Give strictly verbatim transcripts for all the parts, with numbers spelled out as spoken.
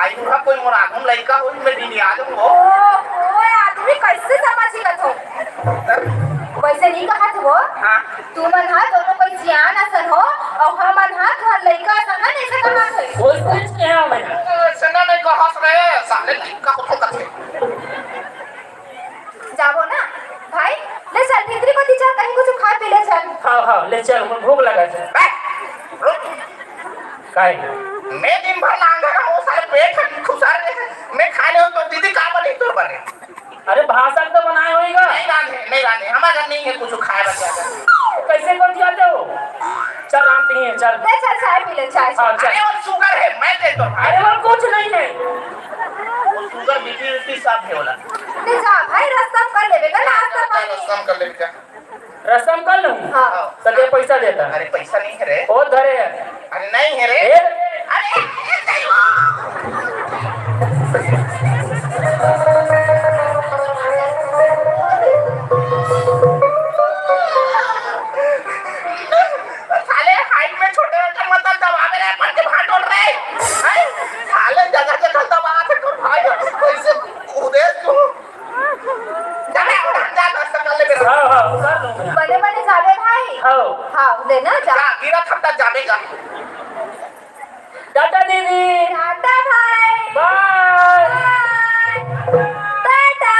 आई, उहाँ कोई मोर आगू म लइका होही, मैं डिंडिया जाहूँ। ओ, ओ, आदमी कइसे समझ सकत हो? वइसे नइ कहत हो। हाँ। तुमन ह दोनों कोई सियान असन हो, अउ हमन ह तुँहर लइका असन हन, अइसे कहत हे। कोई कुछ कहे हो मैं? अइसे नइ कहस रे, साले लइका होथों कथे। जाबो ना भाई, ले चल भीतरी कोती चल, कहीं कुछ खा पी ले चल। हाँ, हाँ, ले चल, मोर भूख लगत हे। ए, रुक। काय? मैं दिन भर लांघा रहूँ, साले पेट ह खुसर गे हे। मैं खाय नइ हों त दीदी का बनही तोर बने? अरे भाषा तो बनाए होही गा। नइ रांधे, नइ रांधे, हमर घर नइ हे कुछ खाय बर। कइसे गोठियाथे हो? चल रांध दिही, चल। ले चल, चाय पी ले, चाय, हाँ, चाय। चल। अरे वो sugar हे, मैं दे देथों। अरे वो कुछ नइ हे। वो sugar, BP, BP सब हे ओला। ले जा भाई, रस्ता म कर लेबे का, नाश्ता पानी। रस्ता म कर लेबे का। रस्ता म कर लूँ? हाँ। त दे पइसा दे त। अरे पइसा नइ हे रे। ओ धरे हे। अरे नइ हे रे। ए? अरे, ए, ए, साले height में छोटे रहते, मतलब दबावे रे, अपन के भांटोल रे। हैं? साले जगह जगह दबाथे तोर भाई, कइसे कूदे तू? जा बे, जा, जा, जा, कर ले मेरा। हाँ, हाँ, कर लूँ मैं। बने बने जाबे भाई। हाँ। हाँ, ले ना, जा। जा, गिरा खट्टा जाबे जा। टाटा दीदी। टाटा भाई। Bye। Bye। टाटा।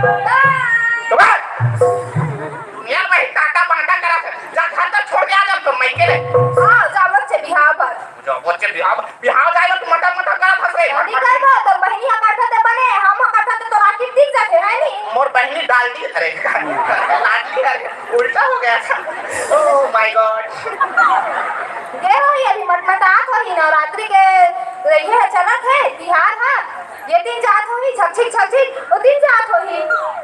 Bye। तो बस। दुनिया में ही टाटा बाटा करा से। जा घर तक छोड़ के आ जा तो मैं के ले। हाँ, जा बच्चे बिहाव पर। जब बच्चे बिहाव, बिहाव जाए ला तो मटर मटर करत हस रे। नहीं करबो, तोर बहिनी ह करथे ते बने, हम ह करथन त तोर आँखी दिख जाथे, है नी? मोर बहिनी डालडी, अरे, लाडली, अरे, उल्टा हो गया था। Oh my God। ये होही अभी मटमटात होही, नवरात्रि के ये ह चलत हे, तिहार ह। ये दिन जात होही, झकझिक, झकझिक, ओ दिन जात होही।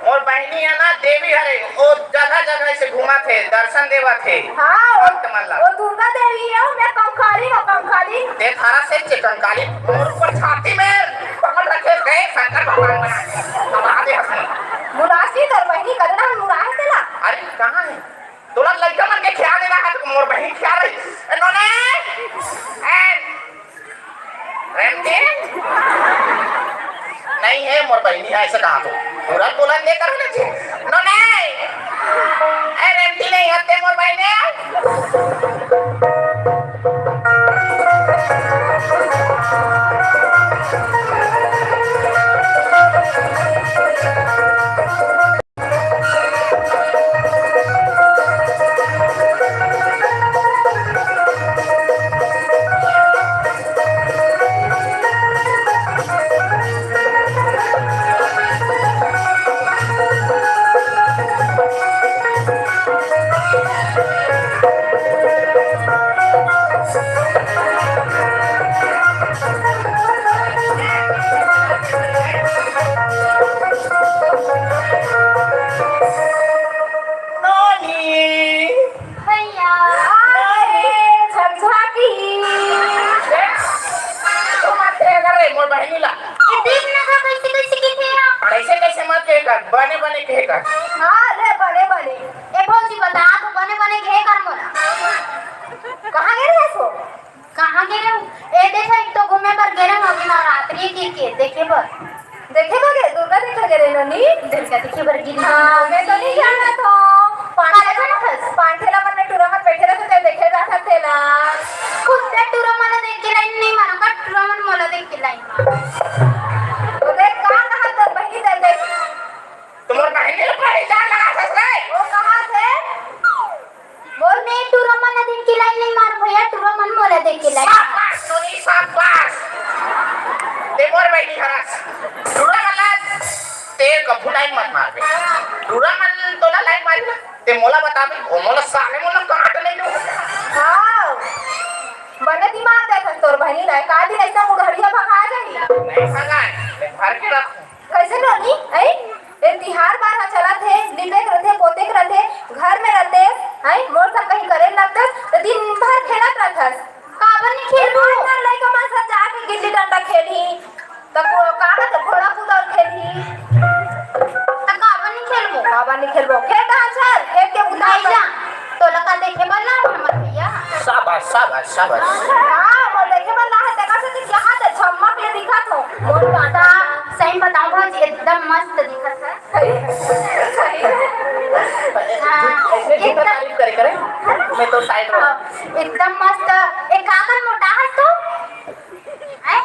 मोर बहिनी हे ना, देवी हरे, ओ जगह जगह से घूमत हे, दर्शन देवत हे। हाँ, ओ, भक्त मन ला। ओ दुर्गा देवी हे, ओ मैं कंकाली, ओ कंकाली। ते थारा से चे कंकाली, मोर ऊपर छाती में कमल रखे गए, शंकर भगवान बना दे। अब आते हंसने। मुरासी तोर बहिनी कदना हम मुराहे तेला। अरे, कहाँ हे? तोला लइका मन के ख्याल नइ रहा, त मोर बहिनी ख्याल रही। ए, नोने! ए, रेमती? नइ हे, मोर बहिनी हे, अइसे कहा तो। पूरा तोला दे कर ना जी। नोने! ए, रेमती नइ हे, ते मोर बहिनी हे? नोनी। भैया। अरे, झकझकी। तू मत कहे कर रे, मोर बहिनी ला। ए, देख ना का कइसे, कइसे कहिथे या। कइसे, कइसे मत कहे कर, बने, बने कहे कर। हाँ, ले, बने, बने। ए, भौजी, बता तो, बने, बने कहे कर मोला। कहाँ गे रहे हस? कहाँ गे रहे हो? ए, देखो, एक तो घूमे बर गे रहे हो, अभी नवरात्रि के, के देखे बर। देखे बर गे? दुर्गा देखे गे रहे नोनी? दुर्गा देखे बर गे रहे। हाँ, मैं तो नइ जानत हों। पांठे ला, पांठे ला मन में टूरा मन बैठे रहिथे, ते देखे जात हे तेला। खुद ते टूरा मन ला देख के लाइन नइ मारो का, टूरा मन मोला देख के लाइन मारो। तो देख, का कहा तोर बहिनी, देख, देख। तुम्हार बहिनी ला पहचान लगा सकते? वो कहाँ से? मोर में टूरा मन देख के लाइन नइ मार भैया, टूरा मन मोला देख के लाइन मार। शाबाश, सोनी, शाबाश। ते मोर बहिनी हरस। टूरा मन ला ते कभू लाइन मत मारबे। टूरा मन तोला लाइन मारी ना, ते मोला बताबे, ओ मोला साले मोला काट ले लो। हाँ। बने दिमाग देथस तोर बहिनी ला, का दिन अइसा मुड़हरिया भगा जाही। नहीं भगाए, मैं भर के रखूं। कइसे नोनी? ऐ, ए तिहार बार ह चलत हे, लिपेक रथे, पोतेक रथे, घर में रथे, ऐ, मोर सब कहीं करे लगथस, त दिन भर खेलत रथस। काबर नहीं खेलबो? आज कल लइका मन सब जाके गिल्ली डंडा खेलही, त को-, का कहथे, घोड़ा कूदा खेलही। त काबर नहीं खेलबो? काबर नहीं खेलबो? खेल कहाँ चल, खेल के बुता नहीं कर। जा, तोला का देखे बर ना हमर भैया। शाबाश, शाबाश, शाबाश। हाँ, वो देखे बर ना है, तेकर से तो क्या हाथ है, छम्मक ले एकदम मस्त दिखत है। सही, सही। हाँ, ऐसे झूठा एकदम तारीफ करे करे, मैं तो साइड में। हाँ, एकदम मस्त। ए, काकर मोटा हस तू? हैं?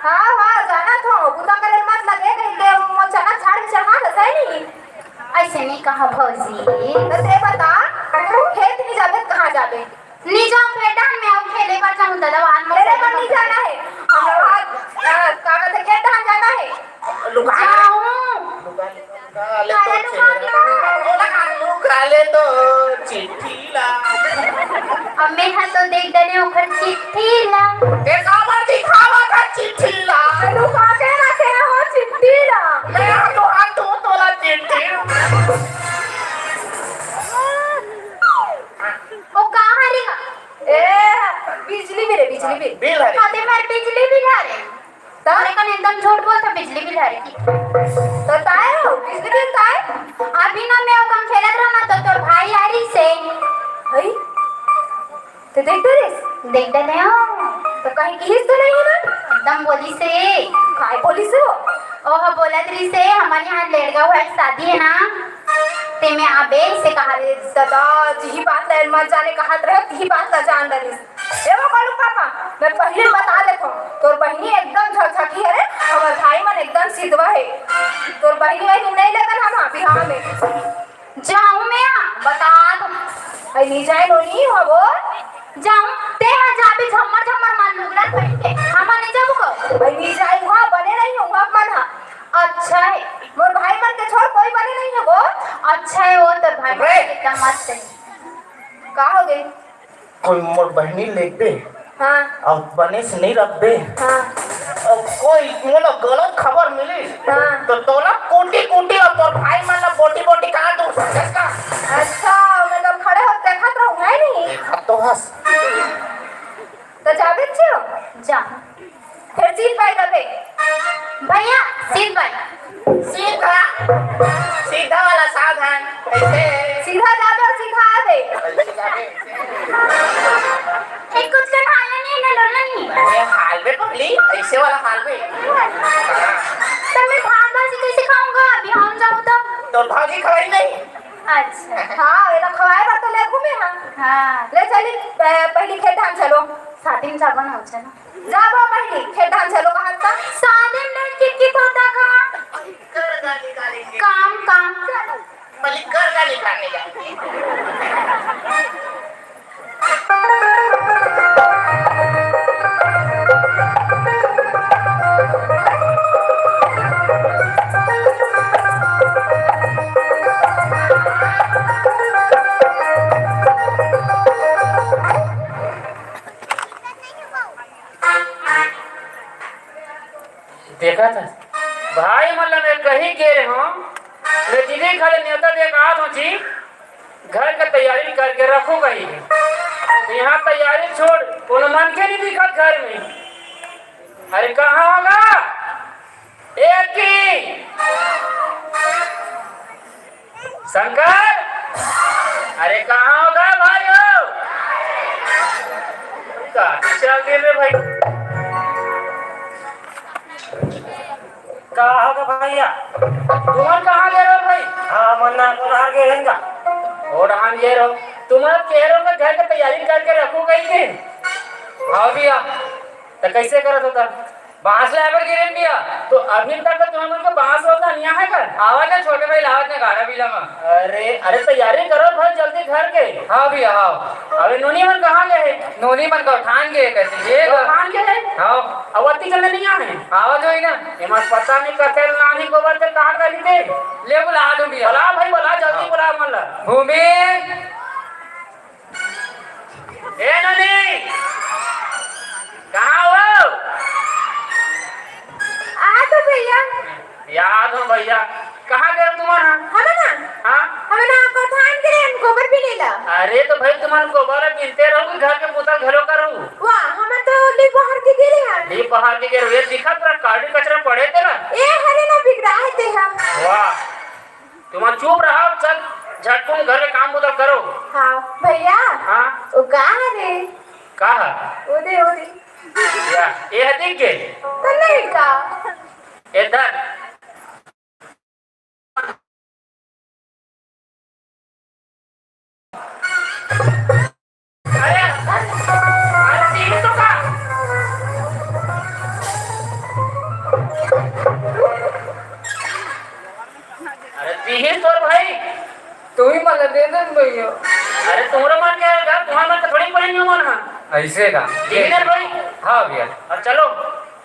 हाँ, हाँ, जानत हों, बुता करे मत लगे, कहीं के वो चना झाड़ में चढ़ा दे, सही नहीं? ऐसे नहीं कहा भौजी। तो ते बता, खेत नहीं जाबे, कहाँ जाबे? नी जाऊँ, फेर डहन में आऊँ, खेले बर जाऊँ, दादा, वहाँ मत खेले बर नहीं जाना है। हम लोग आज, अ, का कहते, खेत डहन जाना है। लुका ले। जाऊँ। लुका ले, लुका ले तो अरे, लुका ले। लुका ले तो चिट्ठी ला। अब मैं हा तो देख डरे ओखर चिट्ठी ला। ए, काबर दिखावा था चिट्ठी ला? लुका के रखे हो चिट्ठी ला। मैं हा तो हाथ धो तोला चिट्ठी। ओ कहाँ रे? ए, बिजली बिल रे, बिजली बिल। बिल हरे। खाते मार बिजली बिल हरे। त? अरे कन एकदम झूठ बोलत हे, बिजली बिल हरे की। त ताय हो, बिजली बिल ताय? अभी ना मैं ओकन खेलत रहना तो तोर भाई आ रहिसे। हई? ते देख डरेस? देख डरे हो। त कहीं किहिस तो नहीं है ना? एकदम बोलिसे। काय बोलिसे हो? ओह बोलत रहिसे, हमर यहाँ लेड़गा भाई शादी है ना, ते में आबे से कहा। अरे दादा, जिही बात ला मत जाने कहत रहे, तिही बात ला जान डरिस। ए वो गोलू पापा, मैं पहले बता देत हूँ, तोर बहिनी एकदम झकझकी है रे, हमर भाई मन एकदम सिधवा है। तोर बहिनी वहिनी नहीं लेगन हम बिहाव में। जाऊँ मैं, बता दो। अरे नहीं जाए नोनी हो वो। जाऊँ, ते हा जाबे झम्मर झम्मर मन लुगड़ा पहन के, हम नहीं जाबो को। अरे नहीं जाए हुआ, बने नहीं हुआ मन हा। अच्छा है। मोर भाई मन के छोड़ कोई बने नहीं है वो। अच्छा है वो तो भाई रे। एकदम मस्त है। का हो गई? कोई मोर बहिनी लेगबे हाँ। अउ बने से नहीं रखबे हाँ। अउ कोई मोला गलत खबर मिलिस हाँ। तो तोला कूटी कूटी अउ तोर भाई मन ला बोटी बोटी काट दूँ, समझस का? अच्छा, मैं तो खड़े होके देखत रहूँ, है नहीं? देखत तो हस। तो जाबे छो? जा। फिर सीध बाई जाबे। भैया, सीध बाई। सीधा, सीधा वाला साधन। कैसे? सीधा जाबे अउ सीधा आबे। कैसे जाबे? ए, कुछ कर हाल नहीं है, डरना नहीं। अरे, हाल में पकड़ी, ऐसे वाला हाल में। तो मैं भाग भाग से कैसे खाऊंगा? अभी हम जाऊँ तो? तो भागी खवाई नहीं। अच्छा। हाँ, ये तो खवाए बर तो ले घूमे हाँ। हाँ। ले चली, पह-, पहली खेत धान चलो। शादी में जाबो ना, चलो। जाबो बहिनी, खेत धान चलो कहत का? शादी में लेट किटकिट होता का? काम, काम। मलिक घर का निकालने जाएंगे। देखा था भाई, मतलब मैं कहीं गे रहे हूँ, मैं दीदी खाली नेवता दे के आत हूँ जी, घर के तैयारी करके रखो कहीं है। तो यहाँ तैयारी छोड़, कोनो मनखे नहीं दिखत घर में। अरे कहाँ होगा? एक की शंकर, अरे कहाँ होगा भाई हो? कहाँ चल दिए रे भाई? का होगा भैया? तुमन कहाँ गे रहो भाई? हाँ, मन ना तो बाहर गे रहेंगा। ओ डहान गे रहो। तुमन कह रहे हो कि घर की तैयारी करके रखो कहीं के। हाँ भैया। तो कैसे करत होता? बांस लाए बर गिरे भैया। तो अभी तक तो तुमन के बांस होता नहीं है कर? आवत ना छोटे भाई, लावत ना गाड़ा बीला में। अरे, अरे तैयारी करो भाई जल्दी घर के। हाँ भैया, हाँ। अबे नोनी मन कहाँ गए हैं? नोनी मन का ठान गए कैसे? ये तो ठान गए हैं? हाँ। अब अति जल्दी नहीं आए हैं? आवत होई ना। एमन पता नहीं कते नानी गोबर के कहाँ कर थे। ले बुला दूं भैया। बुला भाई, बुला, जल्दी हाँ। बुला मन ला। भूमि। ए नोनी, कहाँ हो? आ तो भैया। याद हो भैया, कहाँ गए तुमन? हम ना, हाँ? हम ना, को धान के लिए हम गोबर भी ले ला। अरे तो भाई, तुमन गोबर गिनते रहो कि घर के पुतल घलो करू? वाह, हम तो ली बाहर के गेले हैं। ली बाहर के गेले, ये दिखा पूरा काड़ी कचरा पड़े थे ना। ए, हरे ना बिगड़ा है ते हम। वाह। तुम चुप रहो, चल झटकुन घर के काम बुता करो। हाँ, भैया। हाँ? वो का है रे? का है? ओदे, ओदे। या, ये है दिख गए? तो नहीं का? इधर। किस तोर भाई? तुही मन ला दे दे भैया। अरे तुम्हरा मन के आय गा, तुम्हरा मन के थोड़ी पहनी हो मन हा। अइसे का? ठीक है भाई। हाँ भैया। अब चलो,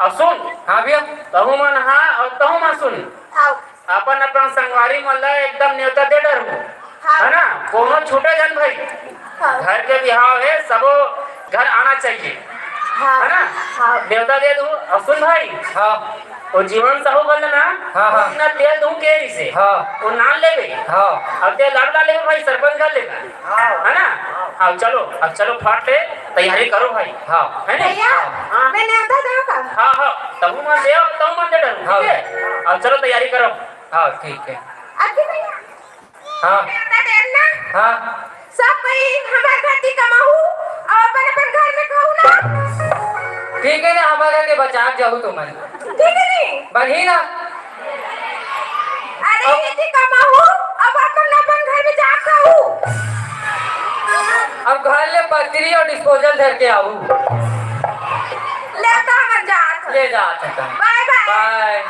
अब सुन। हाँ भैया। तहूँ मन हा अउ तहूँ मन सुन। हाँ। अपन अपन संगवारी मन ला एकदम नेवता दे डरहू। हाँ। है ना? कोनो छूटे झन भाई। हाँ। घर के बिहाव हे, सबो घर आना चाहिए। हाँ। है ना? हाँ। नेवता दे दूँ। अउ सुन भाई। हाँ। वो जीवन साहू बोले ना, हाँ, हाँ। इतना तेल दूँ के इसे। हाँ। वो नान लेबे। हाँ। अब तेल लाडू ला लेबे भाई, सरपंच कर लेबे। हाँ। है ना? हाँ, चलो, अब चलो फट ले, तैयारी करो भाई। हाँ। है ना? भैया, हाँ। मैं नेवता दूँ का? हाँ, हाँ, तहूँ मन दे, तहूँ मन दे डरहू, हाँ। ठीक है? अब चलो तैयारी करो। हाँ, ठीक है। अभी भैया, हाँ। नेवता देब ना? हाँ। सब कोई हमार घर ती कमाहू अउ अपन अपन घर में खाहू ना। ठीक है ना, हमार घर के बचा के जाहू तुमन। ठीक है नी? बनही ना? अरे, अब इति कमाहू, अब अपन अपन घर में जा खाहू। अब घर ले पतरी अउ disposal धर के आहू। ले तो हमन जात हन। ले जात हन। Bye bye। Bye।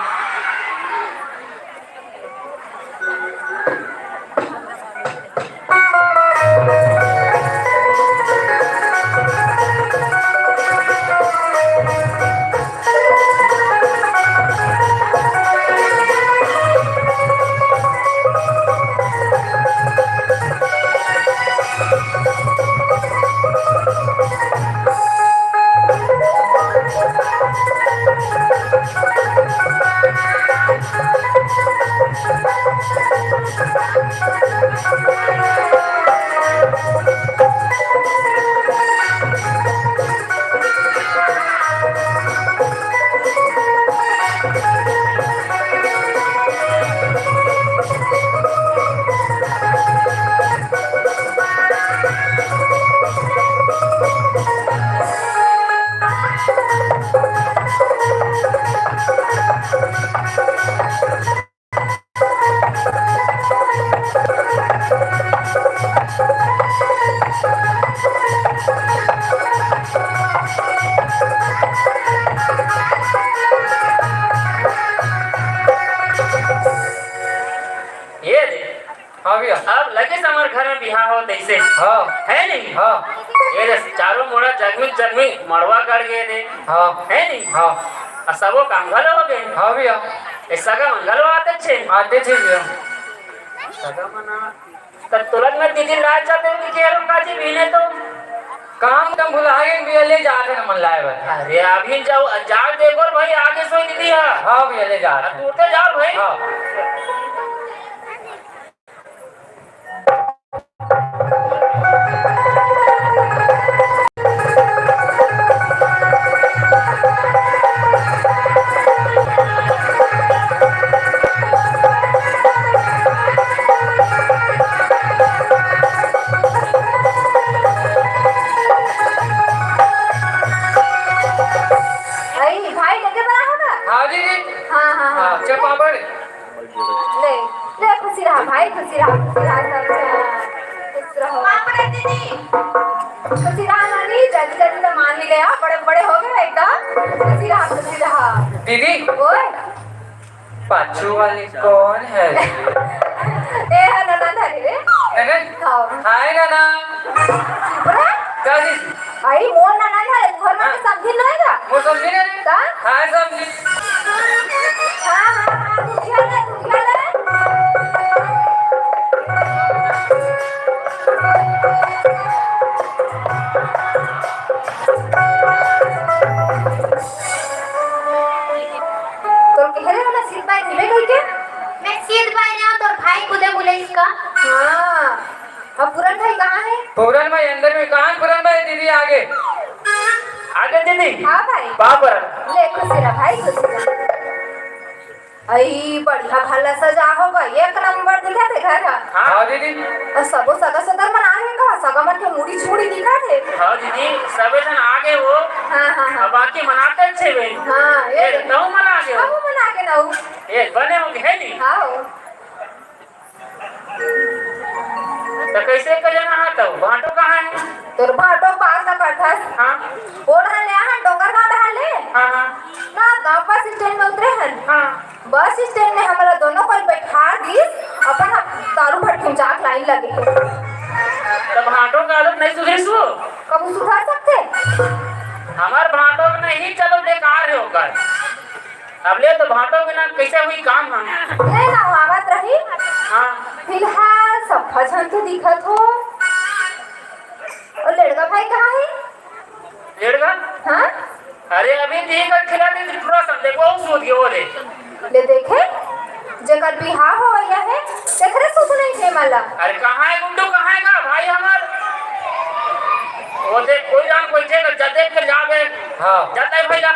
ये रे, हाँ भैया। अब लगे से हमर घर में बिहाव होत अइसे। हाँ। है नहीं? हाँ। ये रे, चारों मुड़ा जगमिग जगमिग मड़वा गड़ गे रे। हाँ। है नहीं? हाँ। अउ सबो काम घलो हो गे। हाँ भैया। ये सगा मन घलो आते छे। आते छे भैया। सगा मन आ-, त तुरंत में दीदी ला चलते हो कि के रुका जी बीने तो। काम तम भुला गे भैया, ले जात हन मन लाए बर। अरे अभी जाओ, जाके देखो भाई, आगे सोई दीदी है। हाँ भैया, ले जात हन। तू उठे जाओ भाई। हाँ। भाई, भाई, लगे बड़ा होगा? हाँ जी, जी। हाँ, हाँ, हाँ। हाँ, अच्छा, पापड़। ले, ले, खुशी रहा भाई, खुशी रहा, खुशी रहा, सब जन खुश रहो। खुशी रहा नानी, जल्दी जल्दी तो मान भी गया, बड़े बड़े हो गए एकदम। खुशी रहा, खुशी रहा। दीदी, ओए। पाछू वाली कौन है? ए, है ननद हरी रे। ननद? हाँ। हाय ननद। चुप रह। का दीदी? अरे, मोर ननद हरे, घर में हाँ। समझी नहीं का? मोर समझी नहीं रे। का? हाँ, समझी। हाँ, हाँ, हाँ, तू क्या ले, तू क्या ले? तोर कहे रहे ना, सीत बाय नहीं गई क्या? मैं सीत बाय रहा हूँ, तोर भाई खुदे बोले इसका। हाँ। अब पूरन भाई कहाँ है? पूरन भाई अंदर में। कहाँ पूरन भाई? दीदी आगे। आगे दीदी। हाँ भाई। पाँव परन। ले खुशी रहा भाई, खुशी रहा। अई बढ़िया भला सजा हो भाई, एक नंबर दिखत हे घर ह। हाँ। हाँ दीदी। अउ सबो सगा सदर मन आए हे का? सगा मन के मुड़ी छुड़ी दिखत हे। हाँ दीदी, सबे झन आगे हो। हाँ, हाँ, हाँ। अब बाकी मनाते अच्छे बे। हाँ, ये ए, तहु मन आगे हो। हमू मन आगे ना हो। ए, बने हो गए, है नी? हाँ हो। त कइसे कर लेना है तब? भांटो कहाँ है? तोर भांटो पार ना करथस। हाँ। ओ डहर ले आहन, डोंगरगांव डहर ले। हाँ, हाँ। ना, गांव बस स्टैंड में उतरे हन। हाँ। बस स्टैंड में हमला दोनों कोई बैठा दिस, अपन ह नहीं लगे। त भांटो के आदत नहीं सुधरिस वो? कभू सुधर सकथे? हमर भांटो के नहीं चलो, बेकार हे ओकर। अब ले तो भांटो के ना कैसे हुई काम हम। ले ना, वो आवत रही। हाँ। फिलहाल सब झन तो दिखत हो। अउ लड़का भाई कहाँ हे? लड़का? हाँ? अरे अभी ठीक है, खिला दे, पूरा सब देखो, वो सूत गयो, वो ले। ले देखे, जेकर बिहाव होवइया हे, तेकरे सुध नहीं थे मला। अरे कहाँ हे गुड्डू, कहाँ हे का भाई हमर? वो देख, कोई राम कोई थे, जा देख के जाबे। हाँ। जाता है भाई, जा।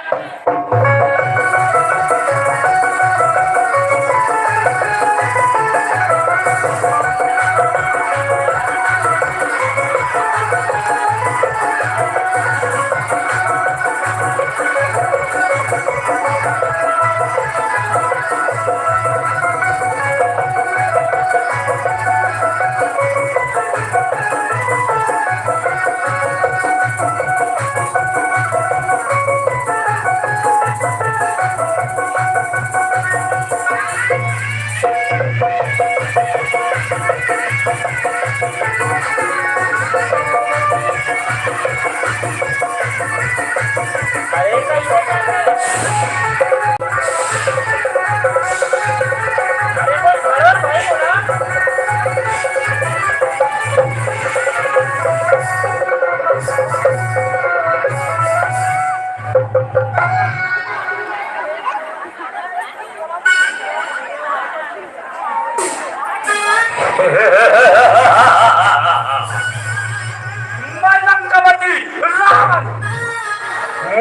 मैं लंकापति रावण,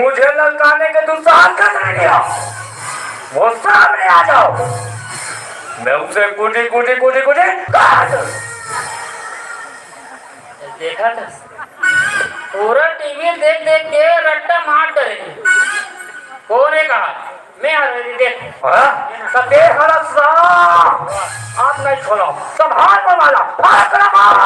मुझे ललकारने के दुस्साहस का श्रेय दिया। वो सामने आ जाओ, मैं उसे कूटी कूटी कूटी कूटी काट दूं। देखा था, पूरा टीवी देख देख के रट्टा मार डरे। कोन हे कहा? मैं हर रही देख। हाँ? तो देख हरा सा। आप नहीं छोड़ो। संभाल वो वाला। भाग रहा।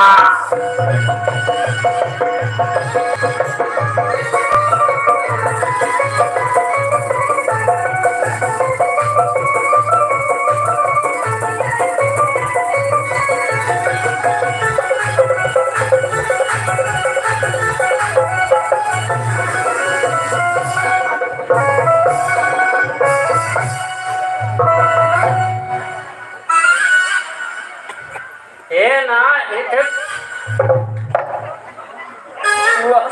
ए ना, ए, ए। वाह।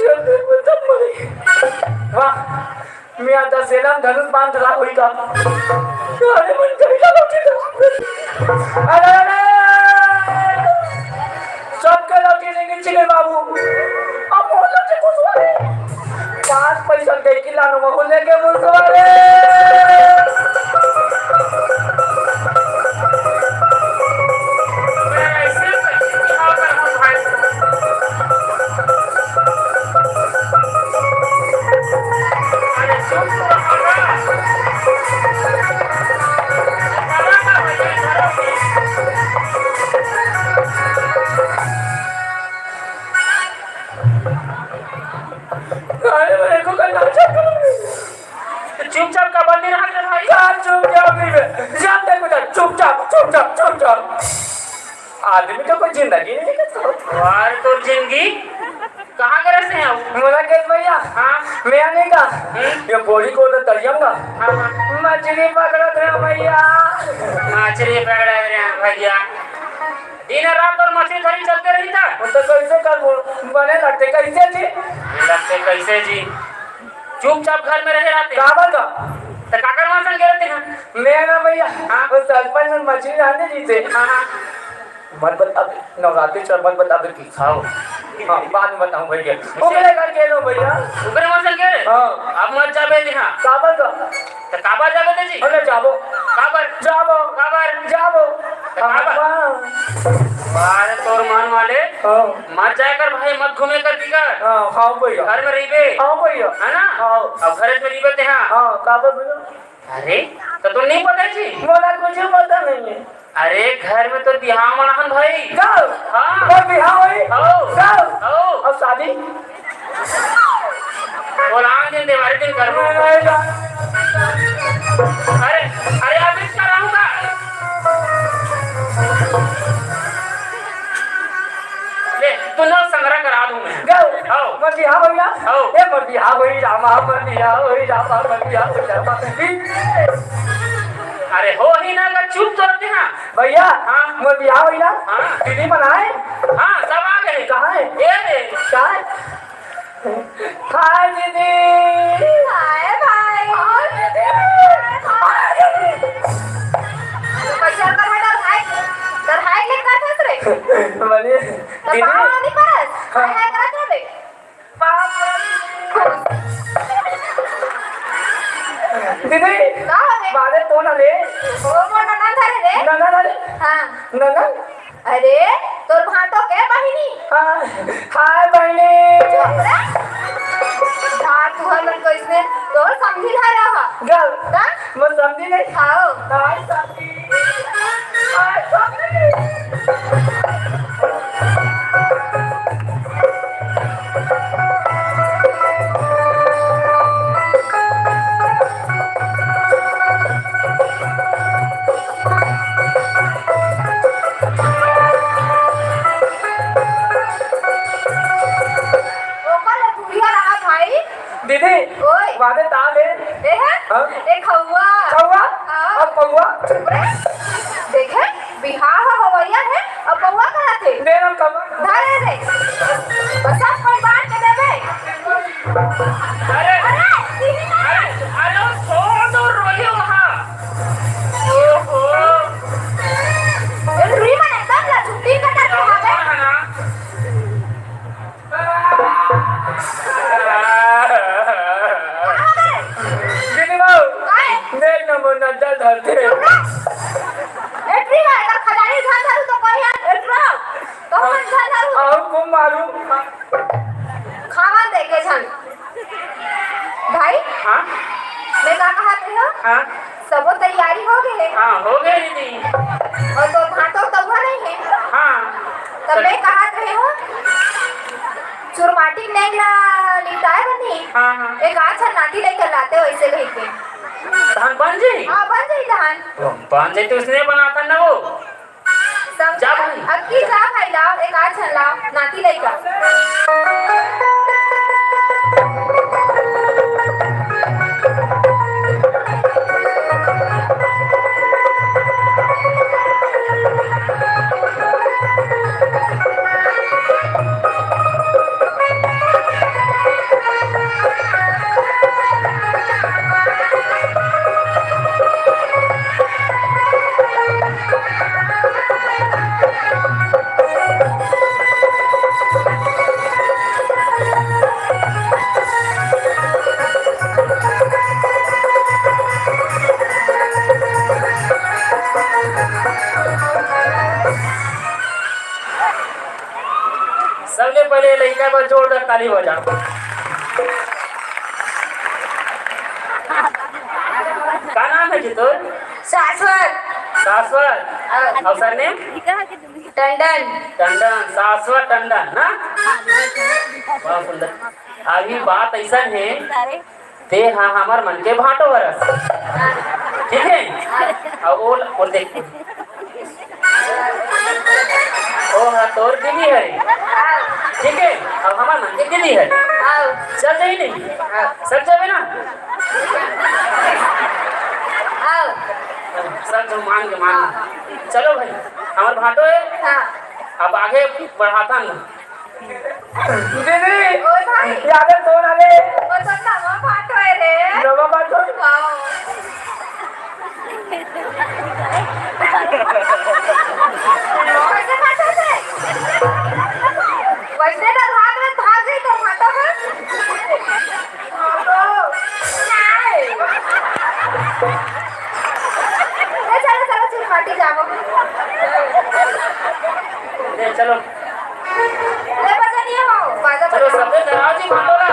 जल्दी बता मरे। वाह। मियाँ दसेला म धनुष बाण धरा होही का? अरे मन कभी का लौटी धरा। अरे, अरे। सबके लौटी नहीं चिने बाबू। अब मोर लौटी कुछ वाले। पाँच पैसा दे के लानो, वो लेके मुसवारे। अरे, मेरे को करना चाहिए। तो चुपचाप का बंदी रहा कर भाई। यार, चुपचाप नहीं बे। जान दे बेटा, चुपचाप, चुपचाप, चुपचाप। आदमी का कोई जिंदगी नहीं है तो। यार, तो जिंदगी कहाँ करे से है? मोला केस भैया। हाँ। मैं नहीं का। हम्म। ये बोरी को तो तरियम का। हाँ, हाँ। मछली पकड़त रहे भैया। मछली पकड़त रहे भैया। दिन रात और मछली धरी चलते रही था। वो तो कैसे कर वो बने लगते, कैसे जी? लगते कैसे जी? चुपचाप घर में रहे रहते। काबर का? तो काकर वहाँ संग रहते हैं? मैं ना भैया, हाँ। वो सरपंच और मछली आने जी थे। हाँ, हाँ। मत बता दे, नवरात्रि चल, मत बता दे कि खाओ। हाँ, बाद में बताऊँ भैया। उसे ओकरे घर के लो भैया। ओकरे वहाँ संग गे? हाँ। अब मत जाबे जी, हाँ। काबर का? तो काबर जाबे जी? अरे जाबो। काबर? जाबो। काबर? जाबो। तो काबर? हाँ। अरे तोर मन वाले। हाँ। मत जाए कर भाई, मत घूमे कर बिगर। हाँ, हाँ भैया। घर में रहिबे। हाँ भैया। है ना? हाँ। अब घर में रहिबे ते हाँ। हाँ, काबर भैया? अरे, तो तोर नहीं पता जी? मोला कुछ पता नहीं है। अरे, घर में तोर बिहाव मनाहन भाई। कब? हाँ। और बिहाव है? हो। कब? हो। और शादी? बोलान दिन देवारी दिन करबो। मैं नहीं जा- अरे, अरे, आप इस कराऊंगा। बिहाव होई ना? हव। ए, मोर बिहाव होई रामा, मोर बिहाव होई रामा, मोर बिहाव होई रामा। अरे हो ही ना, अगर चुप तो रहते ना। भैया, हाँ। मोर बिहाव होई ना? हाँ। दीदी मन आए? हाँ, सब आ गए। कहाँ है? ये रे। कहाँ है? हाय दीदी। हाय भाई। हाय दीदी। हाय दीदी। तो पैसा का है, डर है? डर है, लेकर था रे। बने। तो दीदी। कहाँ नहीं परस? हाँ। हाय, हाय, करा था बे? दीदी, का हो रे? बादे तो ना ले। ओ, मोर ननद हरे रे। ननद हरे? हाँ। ननद? अरे, तोर भांटो के बहिनी। हाँ, हाय बहिनी। चुप रे। धार तुहर मन को इसने तोर समझी धारा हा। गल। का? मैं समझी नहीं। हाव। हाय समझी। हाय समझी। ओकर ले दूरिया रहा भाई। दीदी, ओए। वादे ताल है। ए है? हाँ? ए खौआ। खौआ? हाँ। और पौआ? चुप रे। देखे, बिहाव ह होवइया है, अब पौआ कहत हे। दे ना कौआ। धरे रे। बस सब कोई बांट के देबे। अरे, अरे, दीदी ना। अरे, अरे, वो छोड़ दो, रोइयो वहाँ। ओहो। ए, रुई मन एकदम ला छुट्टी कटा के हावे। हाँ ना। गिनी बाबू, काय? देख ना, मोर नड्डा धरथे। एटरी ना, एकर खजानी झाल झालू तो कोई है, एटरा। तो हम झाल झालू। आओ, खूब मारू। खावा दे के झन। भाई, हाँ? मैं का कहत रहे हो? हाँ? सबो तैयारी हो गए है। हाँ, हो गए दीदी। और तो भांटो तउहा नहीं है। हाँ। तब मैं कहत रहे हो, चुरमाटी नेंग ला निपटाए बनी। हाँ, हाँ। एक आध झन नाती लेकर लाते वैसे कही के। धान बन जाई? हाँ, बन जाई धान। बन जाई तो उसने बनाता ना वो। समझा? जा भाई। अक्की जा भाई, लाओ, एक आध झन लाओ, नाती लइका। सबले पहले लइका बर जोरदार ताली बजाओ। का नाम है जी तोर? शाश्वत। शाश्वत। हाँ। और सरनेम? टंडन। टंडन, शाश्वत टंडन ना? बहुत सुंदर। अभी बात ऐसा है, ते हा हमर मन के भांटो हरस, ठीक है? और वो, वो देख, ओ हा तोर दीदी है, ठीक है? अब हमर मन के दीदी है। चल जाई नहीं? सब जाबे ना? सब जो मान के मान। चलो भाई, हमर भांटो है। हाँ। अब आगे बढ़ाता ना। दीदी, ओए भाई। याद है फोन आले। ओ तो नवा भांटो है रे। नवा भांटो? हाँ। वैसे भांटो से? वैसे तो भाग में भाग गई तो भांटो है। हाँ तो, नहीं। ए, चलो, चलो, चुरमाटी जाबो। ए, चलो। ले, बजा नहीं हो, बाजा चलो, बजा। सबे धराओ जी, मांडोला।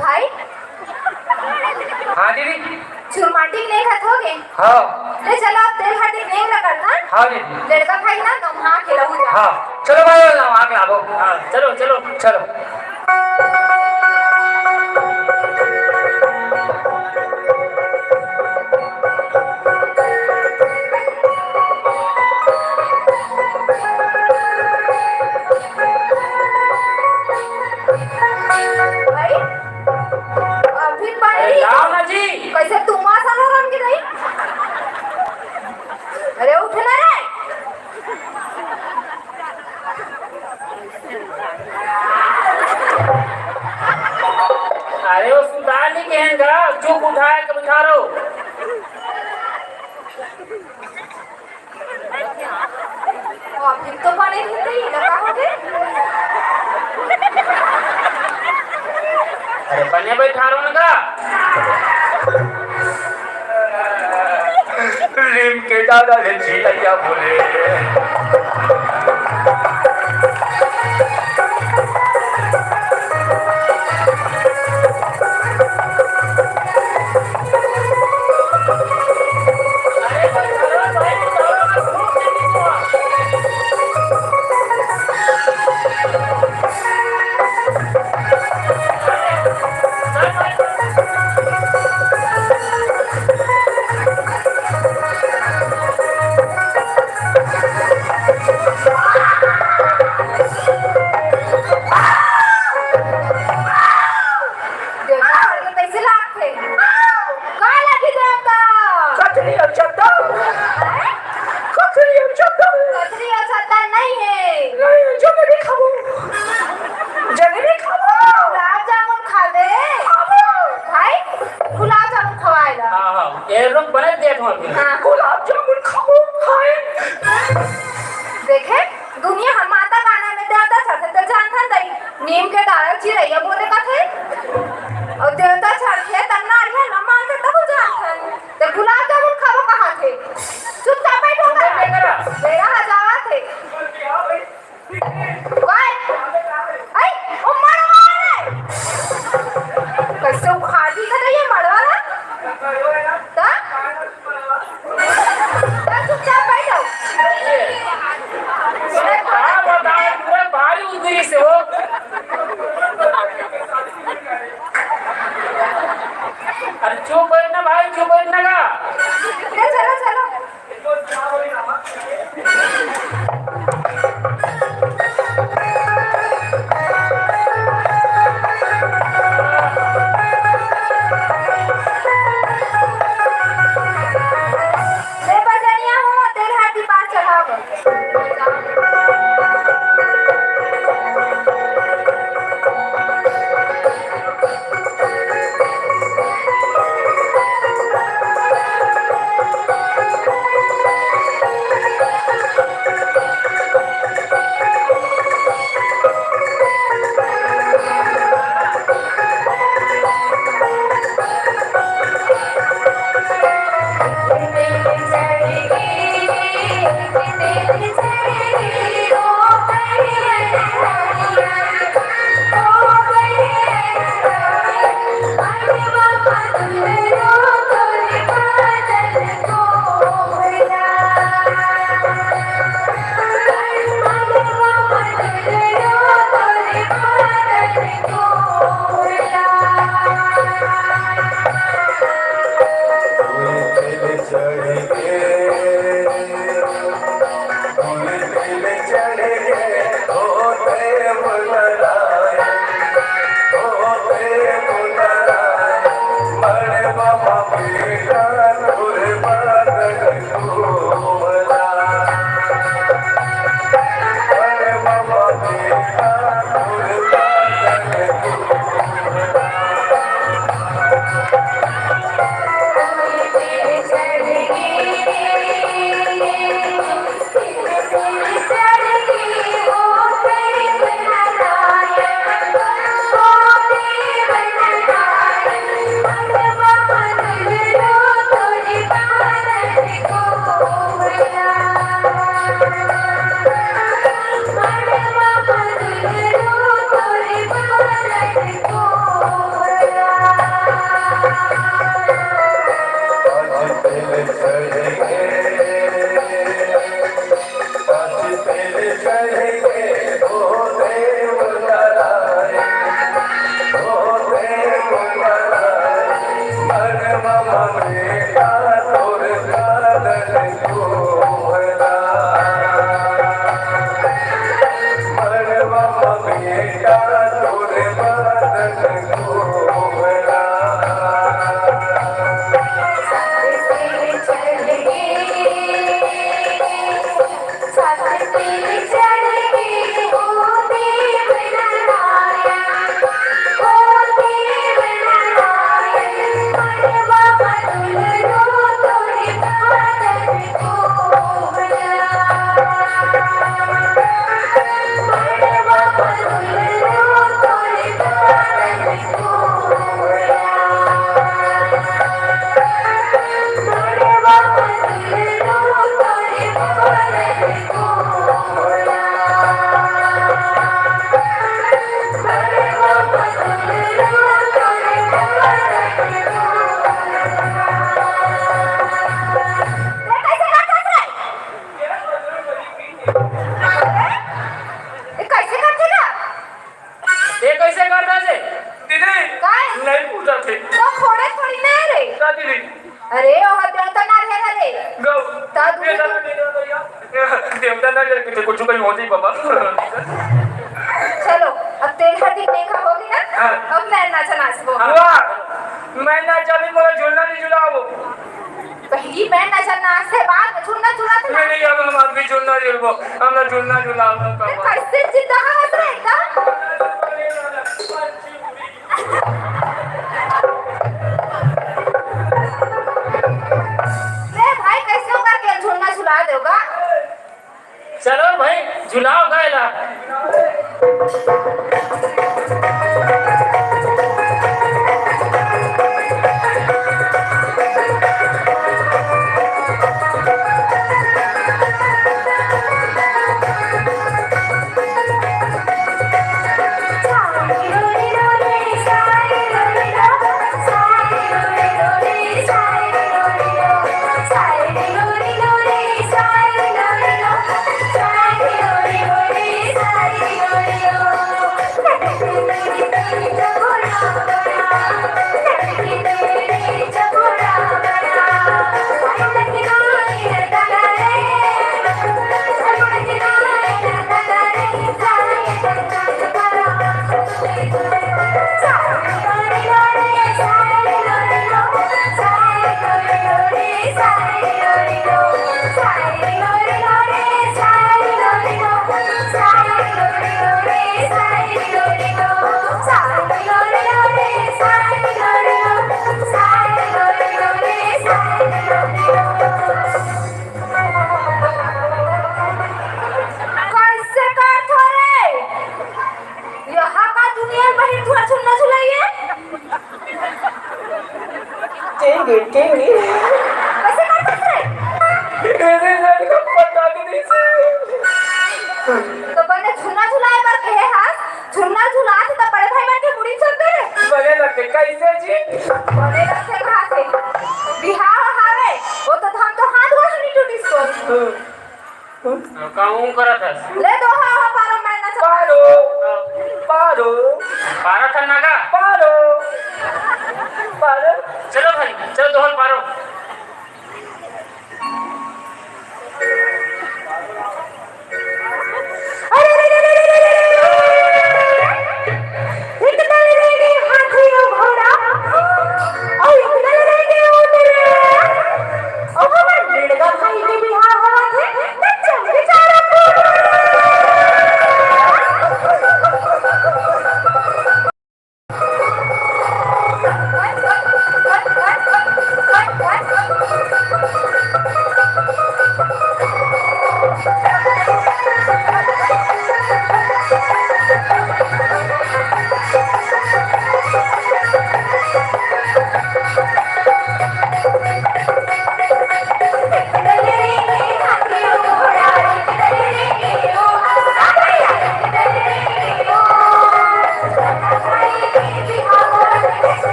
भाई। हाँ दीदी। चुरमाटी के नेंग हत होगे। हाँ। ले चलो, अब तेल हरदी के नेंग रगड़त हन। हाँ दीदी। लड़का भाई ना, तुम हाँ के रहू जा। हाँ, चलो भाई, हम आग लाबो। हाँ, चलो, चलो। चलो। भाई, अभी पानी अरे, नहीं लाओ ना जी। कैसे तुम आ सालो राम की नहीं? अरे, उठ ना रे। अरे, वो सुतार नहीं कहेंगा, चुप उठाए के बिठा रहो। अभी तो बने नहीं थे, ये लगा हो गए। अरे बने बैठा रहो ना का? नीम के दादा ले चिलैया बोले। देवता मन के कइसे लागथे? का लगही देवता? कथरी अउ चद्दर। हैं? कथरी अउ चद्दर। कथरी अउ चद्दर नइ हे। नहीं, जलेबी खाबो। जलेबी खाबो। गुलाब जामुन खाबे? खाबो। भाई, गुलाब जामुन खवाए ला। हाँ, हाँ, ये लोग बने देत हों अभी। हाँ। गुलाब जामुन खाबो, खाए। देखे, दुनिया ह माता गाना में देवता चढ़थे त जानथन दई, नीम के दारा चिरैया बोले कथे। अउ देवता चढ़थे त नारियल ल मानथे तहू जानथन। ते गुलाब जामुन खाबो कहाथे। चुपचाप बैठो। चुप बैठ बेरा। बेरा ह जावत हे। ओए, ऐ, ओ मड़वा रे। कइसे उखाड़ दिखत हे ये मड़वा ला? त? त चुपचाप बैठ जाओ। का बताएं, पूरा भारी उतरी से हो। ये कैसे करथे गा? ये कैसे करथे जे? दीदी, काय? नहीं पूछा थे। तो फोड़े थोड़ी ना रे। का दीदी? अरे, ओह देवता नारियल हरे। गौ। ता दूध देवता नारियल, देवता नारियल के कुछ कहीं हो जाई बाबा। चलो, अब तेल हर दिन देखा होगी ना? हाँ। अब मैं नाचा नाचबो। वाह, मैं नाचा भी, मोला झूलना नहीं झुलाओ। पहली मैं नजर ना से बाद में झूलना झुलात ना। नहीं, नहीं, अब हम अभी झूलना झुलबो, हम ना झूलना झुलाओ, ए, बाबा। कैसे जिंदा हस रे एकदम? रे भाई, कैसे ओकर के झूलना झुला देगा? चलो भाई, झुलाओ गा एला। कैसे करथो रे? यहाँ का दुनिया बहिन थोड़ा झुलना झुलाइए। टेंगे, टेंगे। कैसे करथो रे? अरे, लड़का पता भी नहीं से। तो बने झुलना झुलाए बर कहे हस, झुलना झुलात त बड़े भाई मन के मुड़ी चलते रे। बने लगते कैसे जी? बने लगते कहा से? बिहाव हावे, वो तो हम तो हाथ गोड़ नहीं टूटिस को। हम्म। हम्म। कहूँ करत हस। ले दो हा, हा, पारो मैं ना चला। पारो, पारो। पारा था ना का? पारो, पारो। चलो भाई, चलो दोहल पारो। अरे, अरे, अरे, अरे, अरे, अरे, अरे, अरे। एक दल रह गए हाथी और घोड़ा, और एक दल रह गए ऊँट रे। ओ हमर लड़का भाई के बिहाव होवत हे, त चल के चारा फोड़।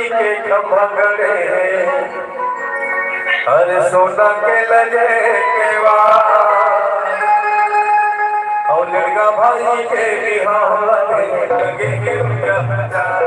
के खंभा गड़े हे, अरे सोना के लगे केवा, अउ लड़का भाई के बिहाव लगे, लगे के रुपया हजार।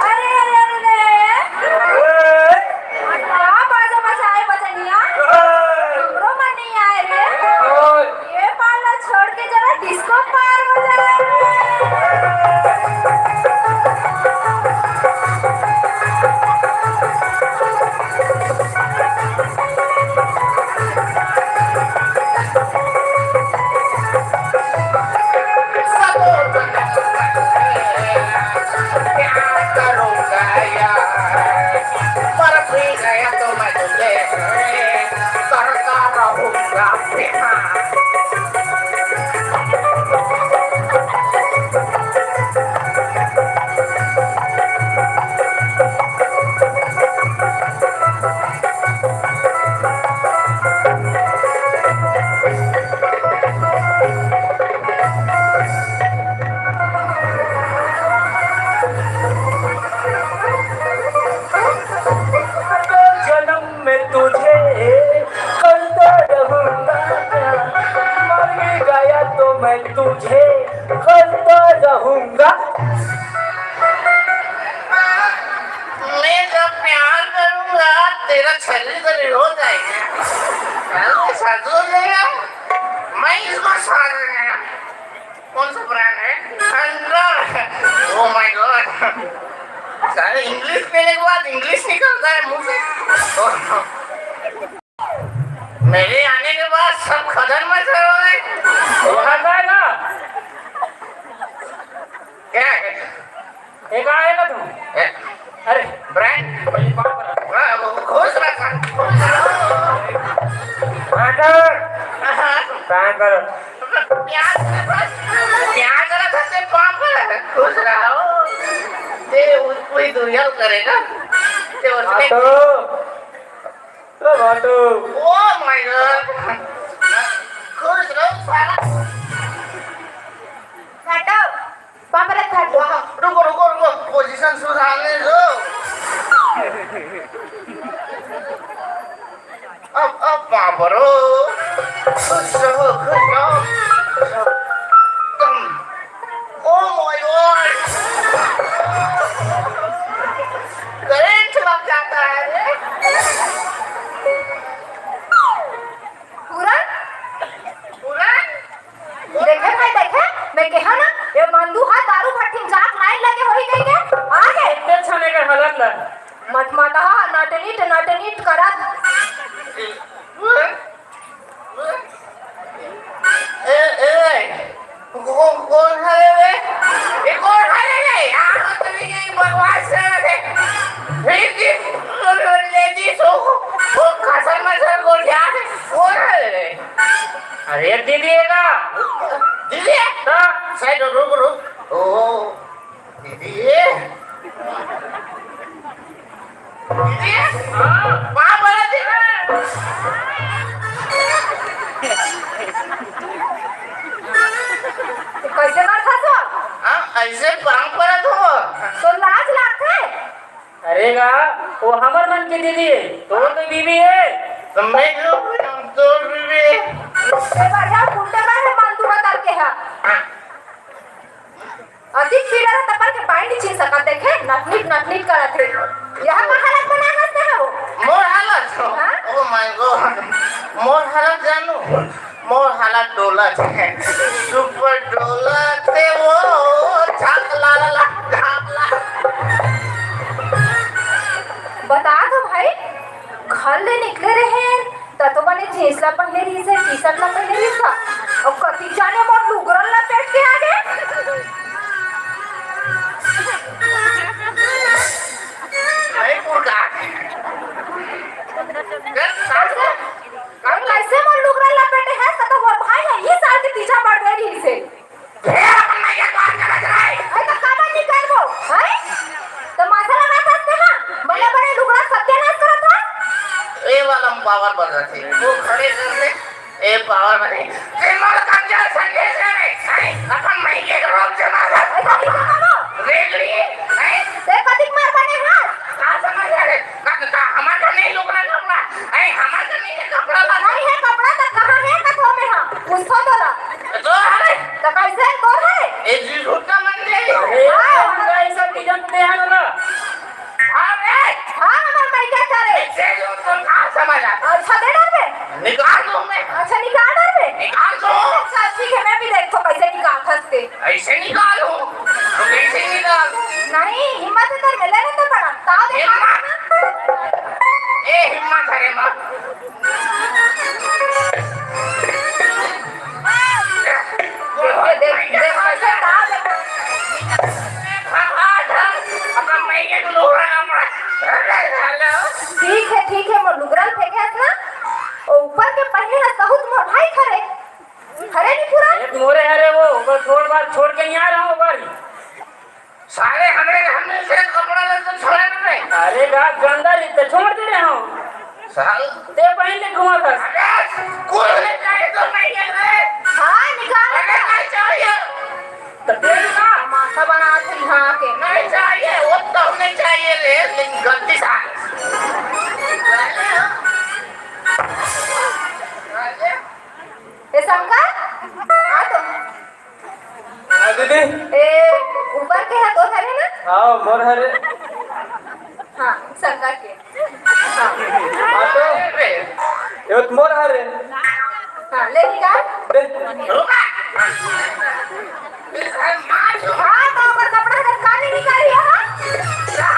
अरे, अरे, अरे, अरे। का बाजा बजाए बजनिया? हमरो मन नहीं आए रे। ये पाल ला छोड़ के जरा डिस्को पार हो जाए। प्यार करूंगा यार, मर भी गया तो मैं तुझे करता रहूंगा प्यार। जन्म में तुझे करता रहूंगा प्यार, मर भी गया तो मैं तुझे करता रहूंगा। मैं जब प्यार करूंगा, तेरा छर्री छर्री हो जाएगा। अरे, साधु हो जाएगा। मैं इसको साधु हो जाएगा। कौन सा ब्रांड है? हंटर। Oh my God। सारे इंग्लिश पीने के बाद इंग्लिश निकलता है मुंह से। मेरे आने के बाद सब खदर मचर हो गए। वो आता है ना? क्या है? एक आएगा तू। ए, अरे, ब्रांड। पहले पाँव पर। हाँ, वो खुश रहा। हाँ, सर। हाँ। पाँव पर। प्यार, प्यार करा था, ते पाँव पर। खुश रहा हो। ते उ-, कोई दुनिया करेगा। ते उसमें हाँ, तो। ओ भाटो। Oh my God। खुश रहो सारा। भाटो, पाँव परत भाटो। वाह, रुको, रुको, रुको, पोजीशन सुधारने दो। अब, अब पाँव परो। खुश रहो, खुश रहो, खुश रहो। तुम, oh my God। करंट लग जाता है रे। पूरा? पूरा? देखे भाई, देखे, मैं कहा ना, ये मंदू हा दारू भट्टी में जात लाइन लगे होही कहिके, आ गे। इतने छने के हालत ला। मटमटा हा नटनीट, नटनीट करत। ए, ए, को-, कौन है रे? ये कौन है रे? यहाँ तो नहीं, नहीं, बकवास कर रहे थे। फिर भी लेडीज हो, वो खसर मसर को क्या है? कौन है रे? अरे दीदी है ना? दीदी है? हाँ। साइड रुक, रुक। ओ, दीदी है? दीदी है? हाँ। वहाँ बोला दीदी। कैसे करत हस? हाँ, ऐसे पाँव परत हो। तो लाज लागथे। अरे गा, वो हमर मन के दीदी है, तोर तो बीवी है। तो मैं क्यों, तोर बीवी है। ए बढ़िया फुंटे में है मन तू बता के है। अधिक पीड़ा रहता पर के पानी नहीं छीन सकत, देखे नटनिट नटनिट करत है। यहाँ का हालत बना हंसते हैं वो। मोर हालत? हाँ? Oh my God। मोर हालत जानू? मोर हालत डोलत हे, सुपर डोलत हे वो, झाकला ला, झाकला। बता तो भाई, घर ले निकले रहे, त तो बने जींस ला पहने रहिस हे, टी शर्ट ला पहने रहिस हे, अउ कति जाने मोर लुगरा लपेट के आगे। नहीं, मुर्गा। कर सास। कैसे मोर लुगरा लपेटे हे, त तो मोर भाई हे, ये साल के तीजा बढ़ गई रही से। फेर अपन माई के दुआर चलत रहे। अरे, त काबर नहीं करबो, हैं? त माथा लगा सकते हैं, बड़े-बड़े लुगरा सत्यानाश करत है। ए वाला पावर बन रहे, वो खड़े कर ले। ए पावर बने। ते मोर कंजर संदेश है, हैं? अपन माई के रोक से मार। अरे, नहीं करबो। रेगड़ी, हैं? ते कतिक मार बने हाथ। का समझ रहे? का, का, हमार तो नहीं लुगरा लफड़ा। ए, हमार तो नहीं है कपड़ा ला। नहीं है कपड़ा, तो कहाँ है कथो में हम? पूछो तो ला। तो हरे। तो कैसे तोर है? ए, जी झूठा मन ले। अरे, हाँ। हम तो ऐसा बिजन पे है ना। अरे। हाँ, हमार भाई क्या करे? ऐसे जो तो ना समझ आता। अच्छा, दे डर में। निकाल दो मैं। अच्छा, निकाल डर में। निकाल दो। अच्छा, ठीक है, मैं भी देखता हूँ कैसे निकाल सकते। ऐसे निकालो, तो कैसे निकालो? नहीं, हिम्मत है तो मिले ना तो बड़ा। ताव देखा हिम्मत? ना। ए, हिम्मत है रे माँ। देख, देख, देख, कैसे ताव देखा। अपना मैं ये लोग रहा हमारा। हेलो। ठीक है, ठीक है, मोर लुगरल फेंके हस ना। ओ ऊपर के पहले हस बहुत मोर भाई खरे। हरे नहीं पूरा? एक मोरे हरे वो, वो छोड़ बार, छोड़ के नहीं आ रहा हूँ बार। साले हमरे, हमरे से कपड़ा ले तो छोड़ा ना रे। अरे गा, गंदा रीत तो छोड़ दे रहे हो। साल। ते पहन ले घुमा था। अरे, कुल ले जाए तो नहीं है रे। हाँ, निकाल। अरे, नहीं चाहिए। तो दे ना। मासा बना थे यहाँ के। नहीं चाहिए, वो तो नहीं चाहिए रे, लेकिन गलती से आ गया। ए शंकर, आ तो। हाँ, दीदी। ए, ऊपर के है, तोर हरे ना? हाँ, मोर हरे। हाँ, शंकर के। हाँ। हाँ, तो? ये तो मोर हरे। हाँ, ले निकाल। दे। हाँ, तो ओकर कपड़ा से काली निकाली है, हाँ?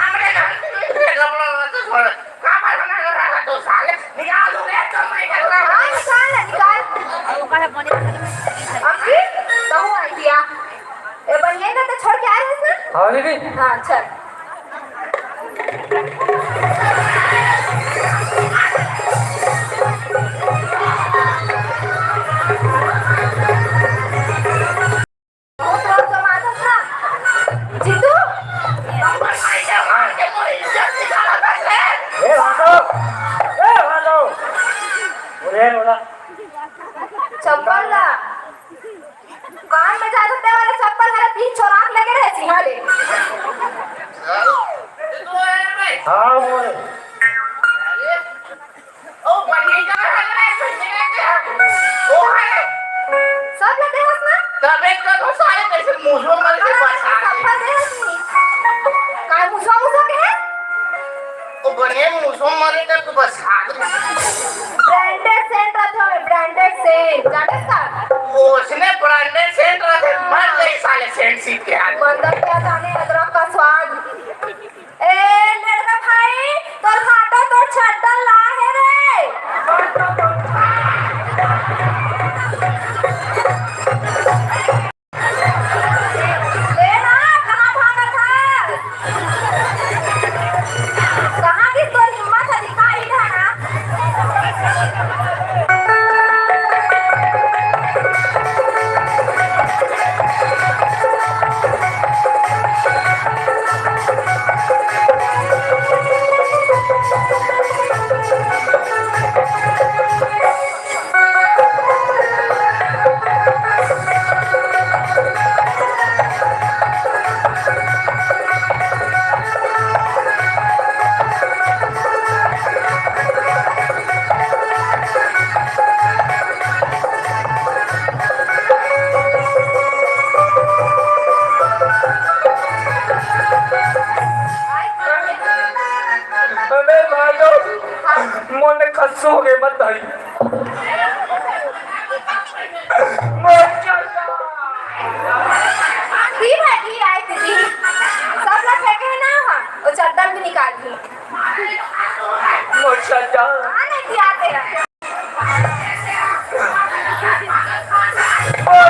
हमरे घर के कपड़ा तो छोड़। काबर बना कर रहा तो साले, निकाल दो रे, तो मैं कर रहा हूँ। हाँ, निकाल ना, निकाल। अब की? कहूँ आइडिया। ए, बनिए ना तो छोड़ के आ रहे हैं ना? हाँ, दीदी। हाँ, चल। बहुत लोग जमाता था। जीतू? ए, भागो। ए, भागो। अरे, बोला। चप्पल ला। कान में जादू वाला चप्पल हरे बीच चोराक लगे रहे सिंहा ले। हाँ, बोल। ओ, बढ़िया जगह लग रहा है, सुनने में क्या? ओ, है। सब लेते हो ना? तब एक का तो सारे कैसे मुंह में मर के हाँ, बचा सब दे। फंसे हैं इसमें। काय मुसवा मुसवा के है? ओ, बढ़िया मुंह में मरे का तो बचा दे। Branded scent रखे हो, branded scent, जानते का? ओ, उसने branded scent रखे, मर गई साले scent सीख के आज। बंदर क्या जाने अदरक का स्वाद। ए, लड़का भाई, तोर हाथों तोर चड्डन ला है रे। ले ना, कहाँ भागत है? कहाँ की तोर हिम्मत है, दिखा इधर ना। अबे भागो, मोने खस्सू हो गए, मत भाई। मोर चड्डा। दी भाई, दी आए दीदी। सब लोग फेंके हैं ना, हाँ, वो चड्डा भी निकाल दी। मोर चड्डा। हाँ, नहीं दिया तेरा। मोर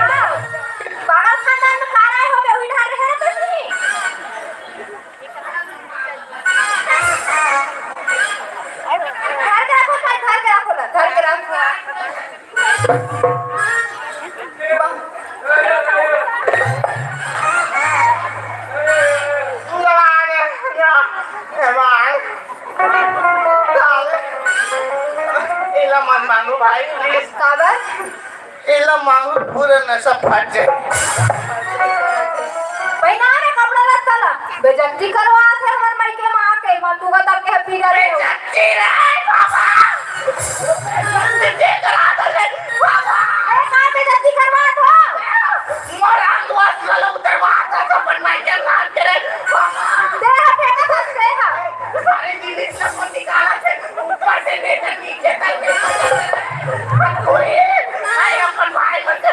एला मन मांगू भाई, please। काबर? एला मांगू, पूरा नशा फट जाए। पहिना रे कपड़ा लत्ता ला, बेइज्जती करवात हे हमर माई के माँ के, मन तू बता के पी रहे हो। बेइज्जती रे बाबा। अरे, का बेइज्जती करवात हो? मोर आंगवा से लोग दरवाजा से अपन माई के लात के रे। दे हा, फेंका था, दे हा। सारे दिन सब निकाला थे, ऊपर से लेकर नीचे तक। कोई, भाई, अपन भाई बन के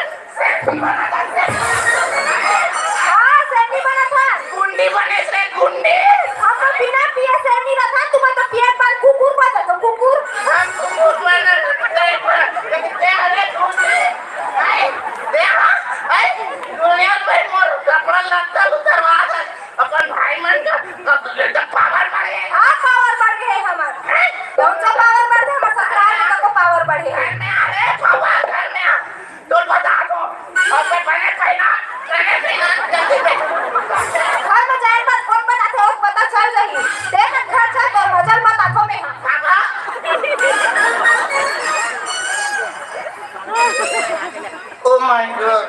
हाँ, सेनी बना था। गुंडी बने से गुंडी। हम तो बिना पिए सेनी रहा था, तुम्हें तो पिए पर कुकुर बना तो कुकुर। हम कुकुर बना था, अरे गुंडी। आई, दे, आई, दुनिया में मोर कपड़ा लत्ता उतरवा दे। अपन भाई मन का, का, का पावर बढ़े। हाँ, पावर बढ़ गए हमार। हैं? कौन सा पावर बढ़ गया? हमार ससुराल में तो पावर बढ़े। घर में आ रे, पावर घर में आ। तोर बता दो। और से बने पहला, बने पहला, जल्दी से। घर में जाए बाद कौन बनाते हो, पता चल जाही। देख, घर चल, तो मजल मत आंखों में, हाँ। बाबा। Oh my God।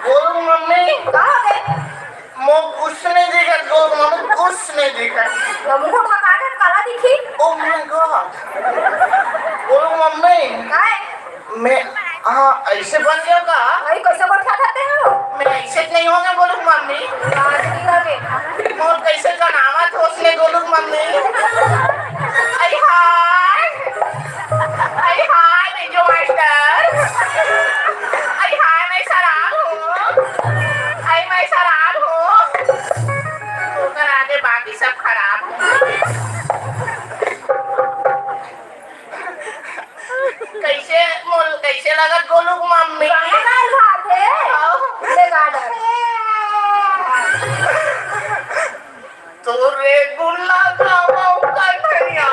बोलो मम्मी। का हो गए? मोर कुछ नहीं दिखा, बोल मम्मी, कुछ नहीं दिखा। तो मुंह ढका के काला दिखी। Oh my God। बोलो मम्मी। काय? मैं, हाँ, ऐसे बन गया का? भाई, कैसे बैठा खाते हो? मैं ऐसे नहीं होंगे, बोलो मम्मी। लाज नहीं लगे। मोर कैसे जनावत हो उसने, बोलो मम्मी। अरे हाय। अरे हाय, मैं जो मास्टर। अरे हाय, मैं शराब हूँ। अरे मैं शराब हूँ। ओकर आगे बाकी सब खराब हूँ। कैसे मोल, कैसे लगत गोलू के मम्मी? गाना गाए भात है। आओ। ले गा डाल। तोरे गुण लगावव कन्हैया,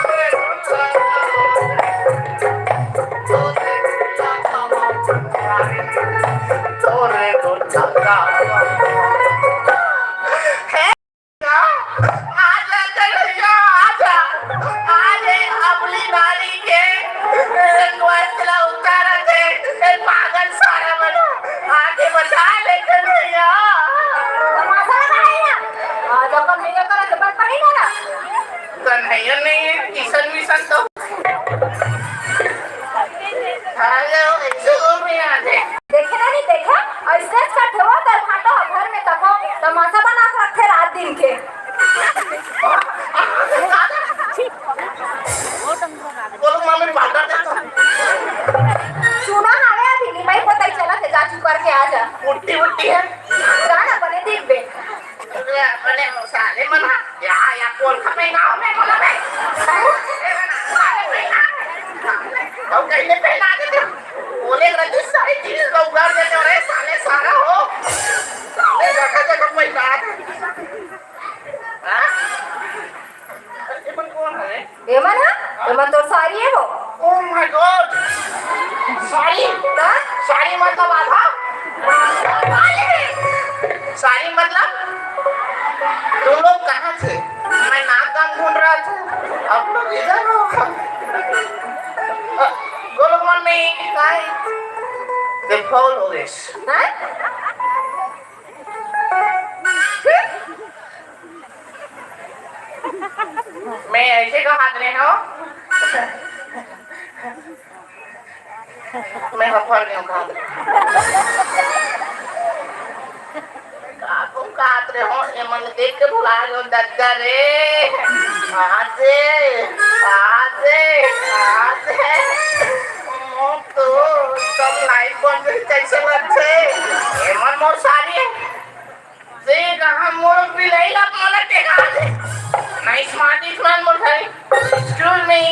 तोरे गुण लगावव, तोरे गुण लगावव, तोरे गुण लगावव। हे, आजा कन्हैया, आजा। आज ए अबली नारी के रंगवा चला उतारा थे, ए पागल सारा मन। आके बचा ले कन्हैया। तमाशा लगा है ना। आज अपन भैया करा के बड़ पड़ी ना ना। कन्हैया नहीं है, किशन मिशन तो। आ जाओ, एक सौ दो में आ जाए। देखे ना, नहीं देखे? ऐसे का ठेवा तर फाटो घर में तको तमाशा बना के रखे रात दिन के। बोलो, मामी, पाउडर दे तो। सुना हवे अभी निमई पोतई चलत हे, जा चुप करके आ जा। उट्टी उट्टी है। जा ना, बने देख बे। अरे, अपने साले मन, या, या, कौन खपे गाँव में, बोलो बे। साले पे ना। तो कहीं पे ना देते। बोले, रजू, सारी चीज को उगाड़ देते हो रे, साले, सारा हो। साले, जगह, जगह पे ना। हाँ? ये मन कौन है? एमन ह? एमन तोर सारी हे वो। Oh my God! सारी? का? सारी मतलब आधा? सारी मतलब? तुम लोग कहाँ थे? मैं नाक कान ढूंढ रहा था। आप लोग इधर हो? अ, गोलू मन में काय? The foul हो गए। हाँ? मैं ऐसे कहात रहे हूँ, मैं हफर गए हूँ कहात रहे। काकू कहात रहे हो, ये मन देख के भुला गयो दद्दा रे। आजे, आजे, आजे। मोर तो सब लाइफ बन गई, कैसे लगते? ये मन मोर सारी है। से कहा मोर बिलई ला मोला टेका दे। नहीं स्मार्ट इस मन मोर भाई। Excuse me।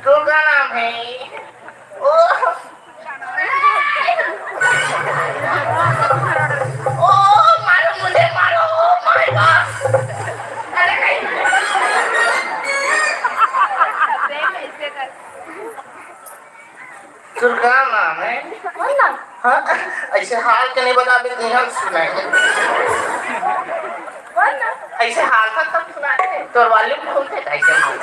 दुर्गा नाम है। ओ। ओ, मारो मुझे, मारो। Oh my God। अरे नहीं। नहीं बता भी नहीं हम सुनाए। बोल ना। ऐसे हालत तब सुनाए, तोर volume खोलते कैसे हालत?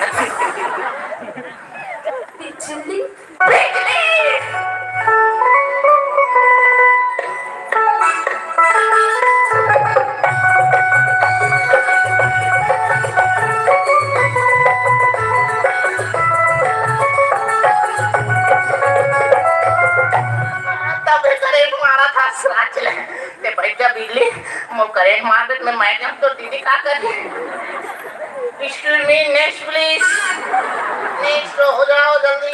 बिजली। बिजली। तबे करंट मारा था साच ले। ते बैठ जा बिजली, मो करंट मार दे, मैं, मैं तो दीदी का कर दे। Excuse me, next please। Next हो जाओ जल्दी।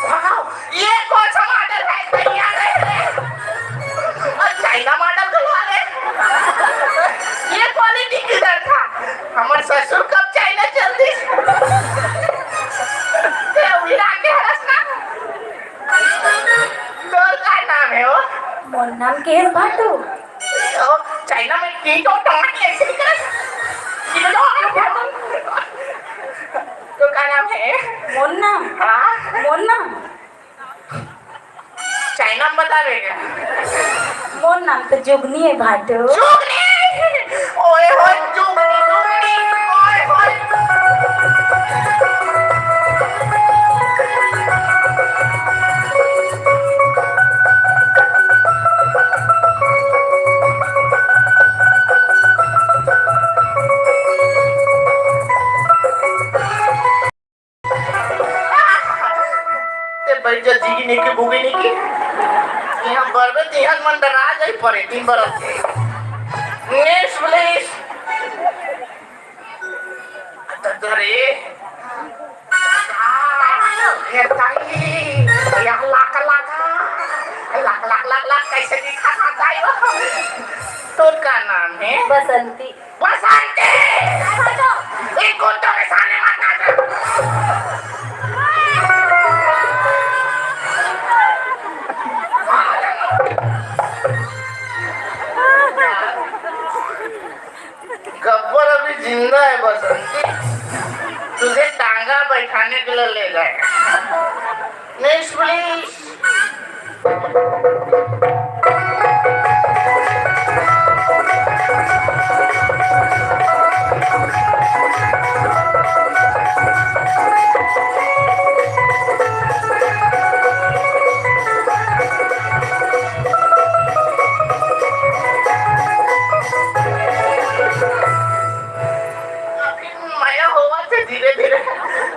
Wow, ये कौन सा model है? भैया रे, और China model तो आ रहे। ये quality किधर था? हमारे ससुर कब China चल दी? ये उड़ा के हरस ना। तोर का नाम है वो? मोर नाम के है भाटो। ओ, China में तीन सौ टमाटर ऐसे निकले। तीन सौ टमाटर। तो का नाम है? मोर नाम? हाँ? मोर नाम? China में बतावेगा। मोर नाम तो जुगनी है भाटो। जुगनी? ओए होए, जुगनी, जुगनी, ओए होए। ते बैठ जा, जीगी नहीं की, बूगी नहीं की। यहाँ बरबे, तिहन मन डरा जाई परे, तीन बरस के। Next, please। अरे, ये ताई, यहाँ लाका, लाका, लाका, लाका, लाका, कैसे दिखा था ताई वो? तोर का नाम है? बसंती। बसंती! एक गुंडों के सामने मत आ जा। गब्बर अभी जिंदा है बसंती, तुझे टांगा बैठाने के लिए ले जाए। Next, please। अभी मया होवत हे धीरे धीरे,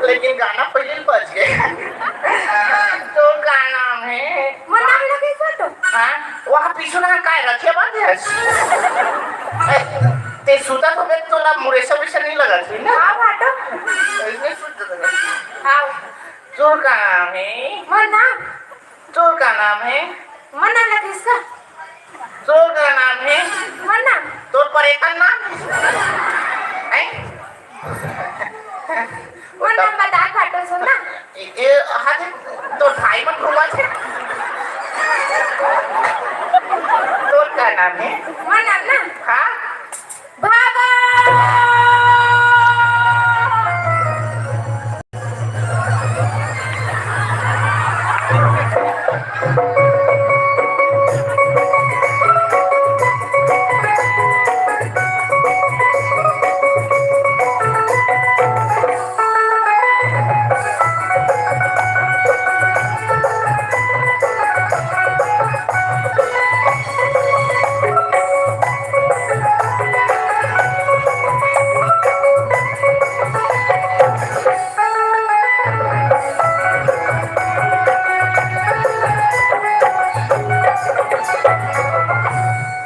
लेकिन गाना पहले बज गए। तो का नाम है? मोर नाम लगे फोटो। हाँ, वहाँ पीछू ना काय रखे बात है। ए, ते सुता तो मैं तोला मुरेसा वैसा नहीं लगा थी ना? हाँ, भाटो। इसमें सुत जाता था। हाँ। तोर का नाम है? मोर नाम? तोर का नाम है? मोर नाम लगे इसका? तोर का नाम है? मोर नाम? तोर परेशान नाम? है? मोर नाम बता, भाटो सुन ना। ए, ए, हाँ जी, तो भाई मत घुमा थे। तोर का नाम है? मोर नाम ना? हाँ? भागा!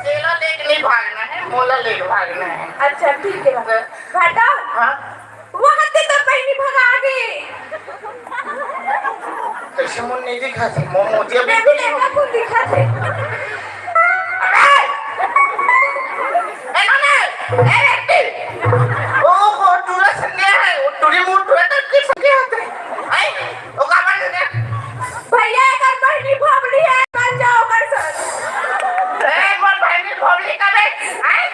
तेला लेके नहीं भागना है, मोला लेके भागना है। अच्छा, ठीक है। भाटो। हाँ? वहाँ ते तो बहिनी भगा गे। कैसे मोर नहीं दिखा थे? मो-, मोतिया मैं भी बिल्कुल नहीं देखा, कौन दिखा थे? अबे! ए, नोने! ए, व्यक्ति! ओ, वो टूरा संगे है, वो टूरी मुंह टूरा तक के संगे आते हैं। आई? वो का बात है? भैया, अगर बहिनी भोगली है, मर जाओ, कर सर। ए, मोर बहिनी भोगली का बे? आई?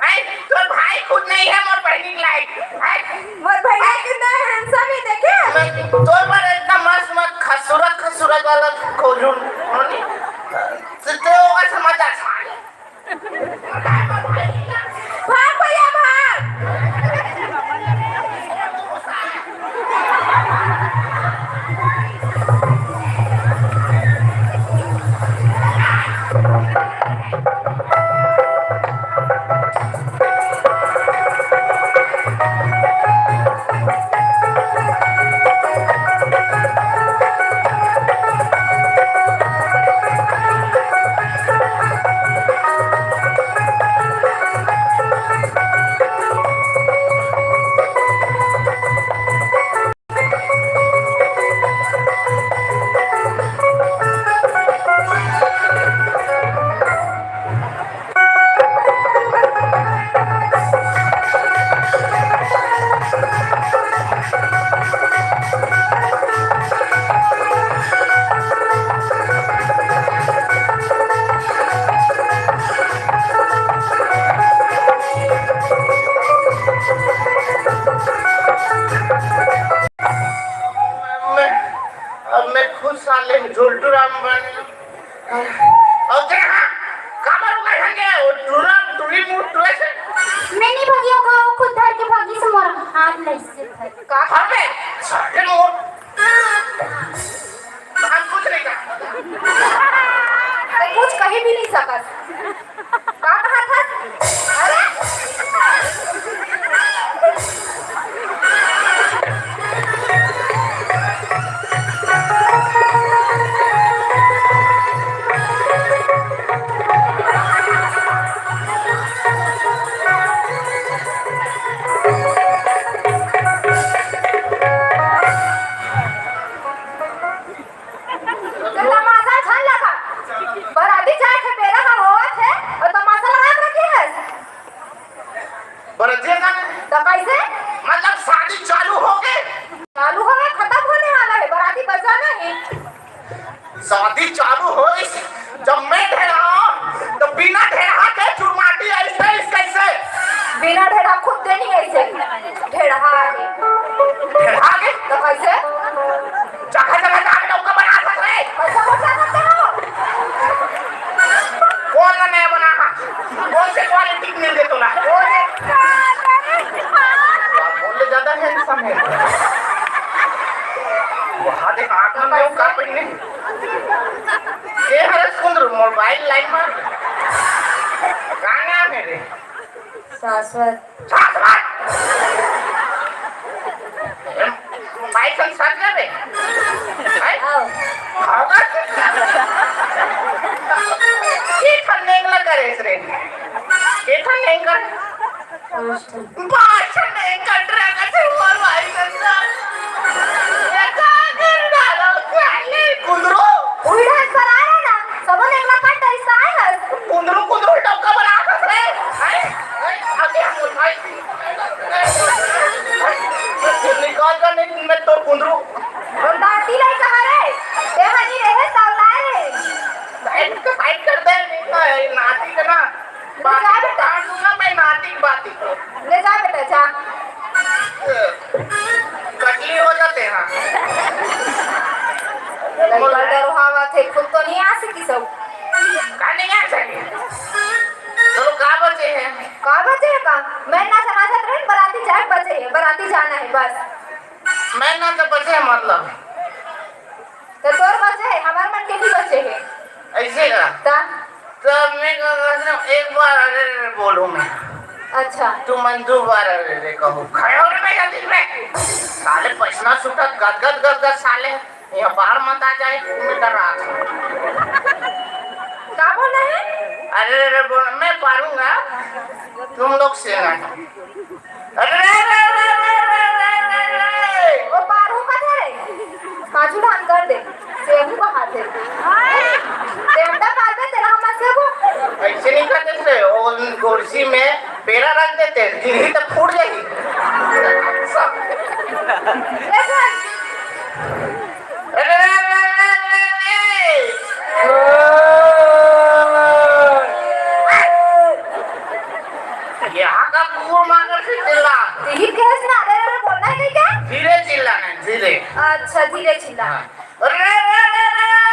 भाई, तोर भाई खुद नहीं है मोर बहिनी के लायक। भाई, मोर भैया कितना handsome है, देखे? मैं तोर पर इतना मस्त, मस्त खूबसूरत, खूबसूरत वाला खोजूं, होनी? तो, तो ओकर से भाग भैया, भाग। मैं, अब मैं खुद साले झोलटू राम बन गया। और तेरा हाँ, काबर हो गए हंगे? वो टूरा, टूरी मुंह टूरे से। मैं नहीं भागी होगा, वो खुद धर के भागी से मोर हाथ नहीं से धर। का? हाँ बे, साले मोर। हम कुछ नहीं कहा। तो कुछ कही भी नहीं सकत। का कहा था? अरे! तो तमाशा झन लगा। बराती जाए के बेरा ह होवत हे और तमाशा लगा के रखे हस। बराती जाने? तो कैसे? मतलब शादी चालू हो गए? चालू हो गए, खत्म होने वाला है, बराती बजाना है। शादी चालू होइस, जब मैं ढेढ़ाओं, तो बिना ढेढ़ा के चुरमाटी ऐसे, ऐसे कैसे? बिना ढेढ़ा खुद देनी ऐसे। ढेढ़ा है। ढेढ़ा के? तो कैसे? जगह जगह जाके नौका बना सकत रहे। कैसे बना सकते हो? कौन ना नया बना? कौन से क्वालिटी मिल गए तोला? बोले ज्यादा handsome है। वहाँ देख, आँख में वो का पहने? ये हरे सुंदर मोबाइल लाइन में। का नाम है रे? शाश्वत। शाश्वत। मोबाइल संग सर जाबे। हैं? आओ। होगा? की ठन नेंगला करे रे? की ठन नेंगला? पाँच ठन। पाँच ठन नेंगला करे रे, मोर भाई संग। ये का कर डालो, साले कुंदरू। उल्टा पर आया ना, सबो नेंगला काट ऐसा है। कुंदरू, कुंदरू टपका बना हंस रे। हैं? हैं? अबे हम उठाई। निकाल कर नहीं, मैं तो कुंदरू। और नाती नहीं कहा रे, ते हनी रहे सावलाए रे। साइड, साइड कर दे, नहीं तो ये नाती के ना, ले जा बाती बेटा। काट दूंगा मैं नाती की बाती। ले जा बेटा, जा। कटली हो जाते हैं। लड़का डरवावत हे, खुद तो नहीं आ सकी सब। का नहीं आ सके? चलो, का बचे है? का बचे है का? मैं ना समझत रहे, बराती जाए बचे है, बराती जाना है बस। मैं ना तो बचे है, मतलब। तो तोर बचे है, हमार मन के भी बचे है। ऐसे का? ता? तो मैं का कहत हूँ, एक बार अरे रे बोलूँ मैं। अच्छा। तू मन दो बार अरे रे कहूँ। खड़े हो रे मैं जल्दी में। साले पसीना छूटत, गदगद, गदगद साले। यहाँ बाढ़ मत आ जाए, मैं डर रहा था। का बोला है? अरे रे बोल, मैं पारूंगा, तुम लोग से नहीं। अरे रे रे रे रे रे रे रे रे। वो पारू का था रे? पाछू ढान कर दे, सेबू का हाथ है। ते अंडा पार में तेरा हमार सेबू। ऐसे नहीं करते थे, वो गोरसी में पेड़ा रख देते, गिरही तो फूट जाएगी। ए सुन, अरे, अरे, अरे, अरे, अरे। यहाँ का कुकुर मांगर से चिल्ला। यही केस ना, अरे, अरे, बोलना है नहीं क्या? धीरे चिल्लाना है, धीरे। अच्छा, धीरे चिल्ला। हाँ। अरे, अरे, अरे, अरे।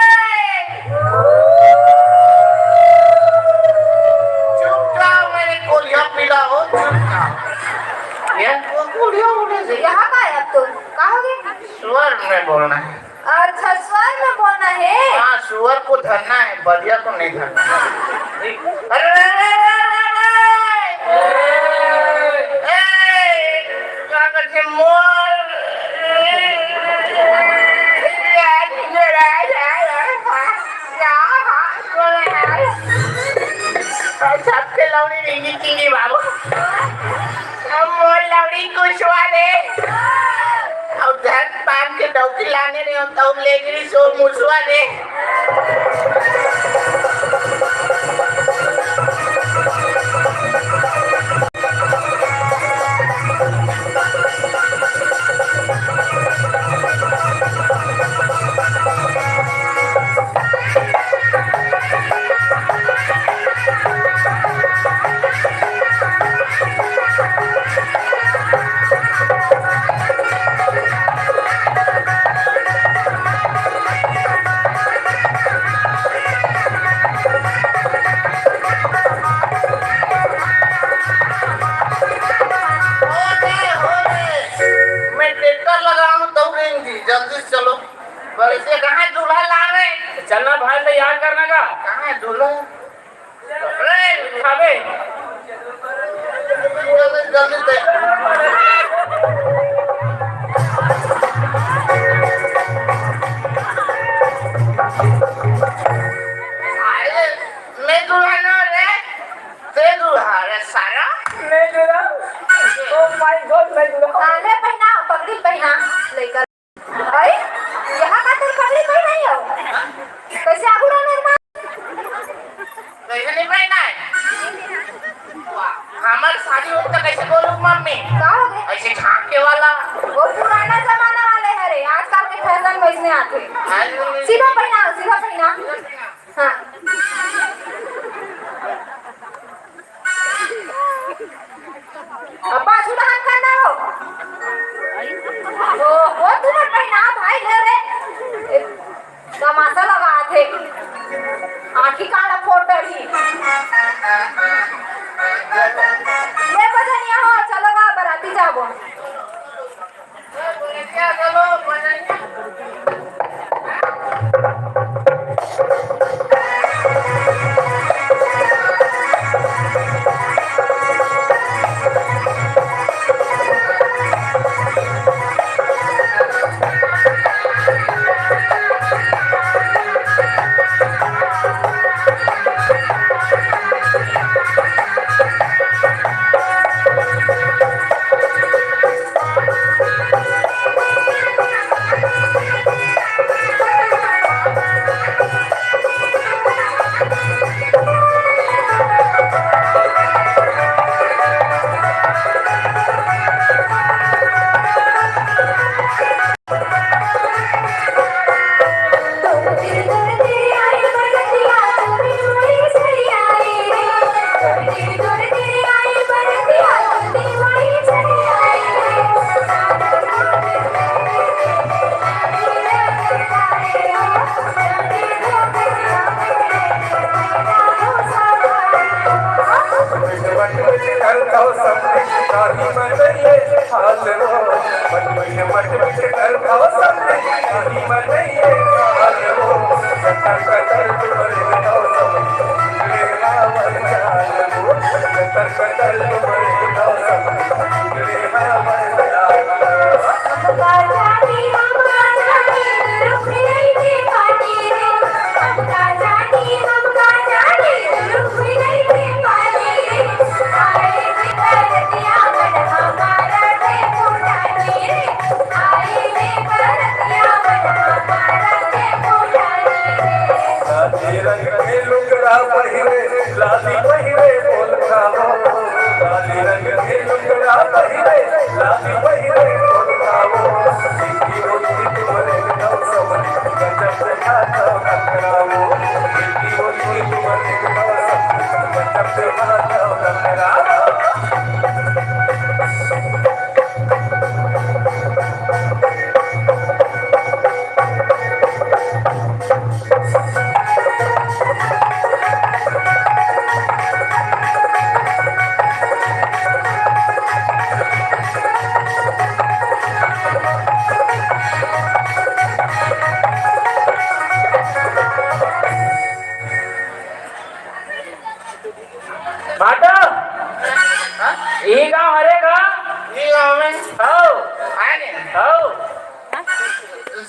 उड़िया, उड़िया से। यहाँ का है अब तुम? का हो गए? स्वर में बोलना है। अच्छा, स्वर में बोलना है। हाँ, सुअर को धरना है, बलिया को नहीं धरना है। अरे, अरे, अरे, अरे, अरे। ए, का करथे मोर? सबके लौड़ी रिंगी चिंगी बाबू। अब मोर लौड़ी कुशवा दे। अब धन पान के डौकी लाने रे, तब लेगरी सो मुसवा दे। मैं ट्रैक्टर लगाऊं तो रेंगी, जल्दी से चलो। बड़े से कहाँ दूल्हा ला रहे? चलना भाई, तैयार करना का। कहाँ है दूल्हा? अरे, खाबे। जल्दी, जल्दी से। अरे, मैं दूल्हा ना रे, ते दूल्हा रे सारा। मैं दूल्हा। Oh my God, मैं दूल्हा। हाँ, ले पहना, पगड़ी पहना, लइका। अरे, यहाँ का तोर पगड़ी पहनाई हो? कैसे आगू रहना है? कैसे नहीं पहना है? हमार शादी होता कैसे बोलूँ मम्मी? का हो गए? ऐसे झांके वाला। वो पुराना जमाना वाले है रे, आजकल के फैशन वैसने आते। आज वो सीधा पहना, सीधा पहना। हाँ। अब पाछू डहन करना हो। ओ, ओ, तू मत पहना भाई, ले रे। ए, तमाशा लगा थे। आँखी काला फोड़ डरी। ले बजनिया हो, चलो गा बराती जाबो। लाली रंग के लुगड़ा पहिरे, लाली पहिरे बोल खाओ। लाली रंग के लुगड़ा पहिरे, लाली पहिरे बोल खाओ। इनकी होली तुम्हारे गाँव सवरी, गजब से खाना टकराओ। इनकी होली तुम्हारे गाँव सवरी, गजब से खाना टकराओ।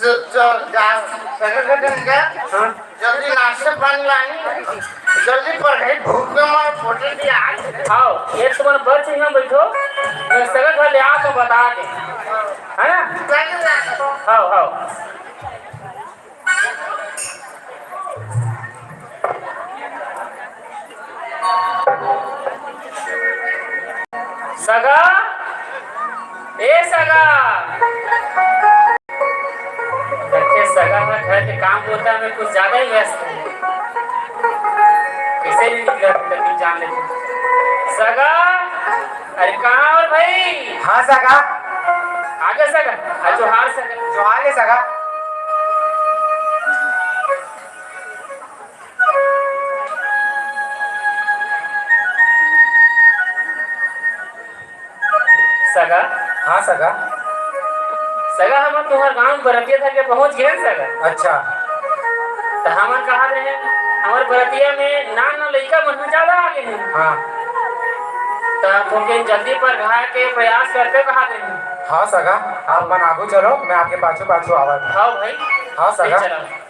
चल, चल, जा, सगा कटन जा। हाँ। जल्दी नाश्ता पानी लानी, जल्दी पढ़ाई, भूख में मर, फोटो दिया। आओ, ये तुम्हारे बच्चे यहाँ बैठो, मैं सगा घर ले आके बता दे, है ना? चल, जा। आओ, आओ। सगा, ए सगा। देखिए, सगा ह घर के काम होता में कुछ ज्यादा ही व्यस्त है। कैसे नहीं निकला, तकलीफ जान लेते। सगा, अरे कहाँ और भाई? हाँ सगा। आ गया सगा। आ, जोहार सगा। जोहार ले सगा। सगा। हाँ सगा। सगा, हमन तुहर गांव बरतिया धर के पहुंच गए सगा। अच्छा। त हमन कहा रहे, हमर बरतिया में नान नान लइका मन ह ज्यादा आ गए हैं। हाँ। त हमके जल्दी पर घाय के प्रयास करते कहा रहे। हाँ सगा, आप मन आगू चलो, मैं आपके पाछू पाछू आवत हूँ। हाँ भाई। हाँ सगा। चलो।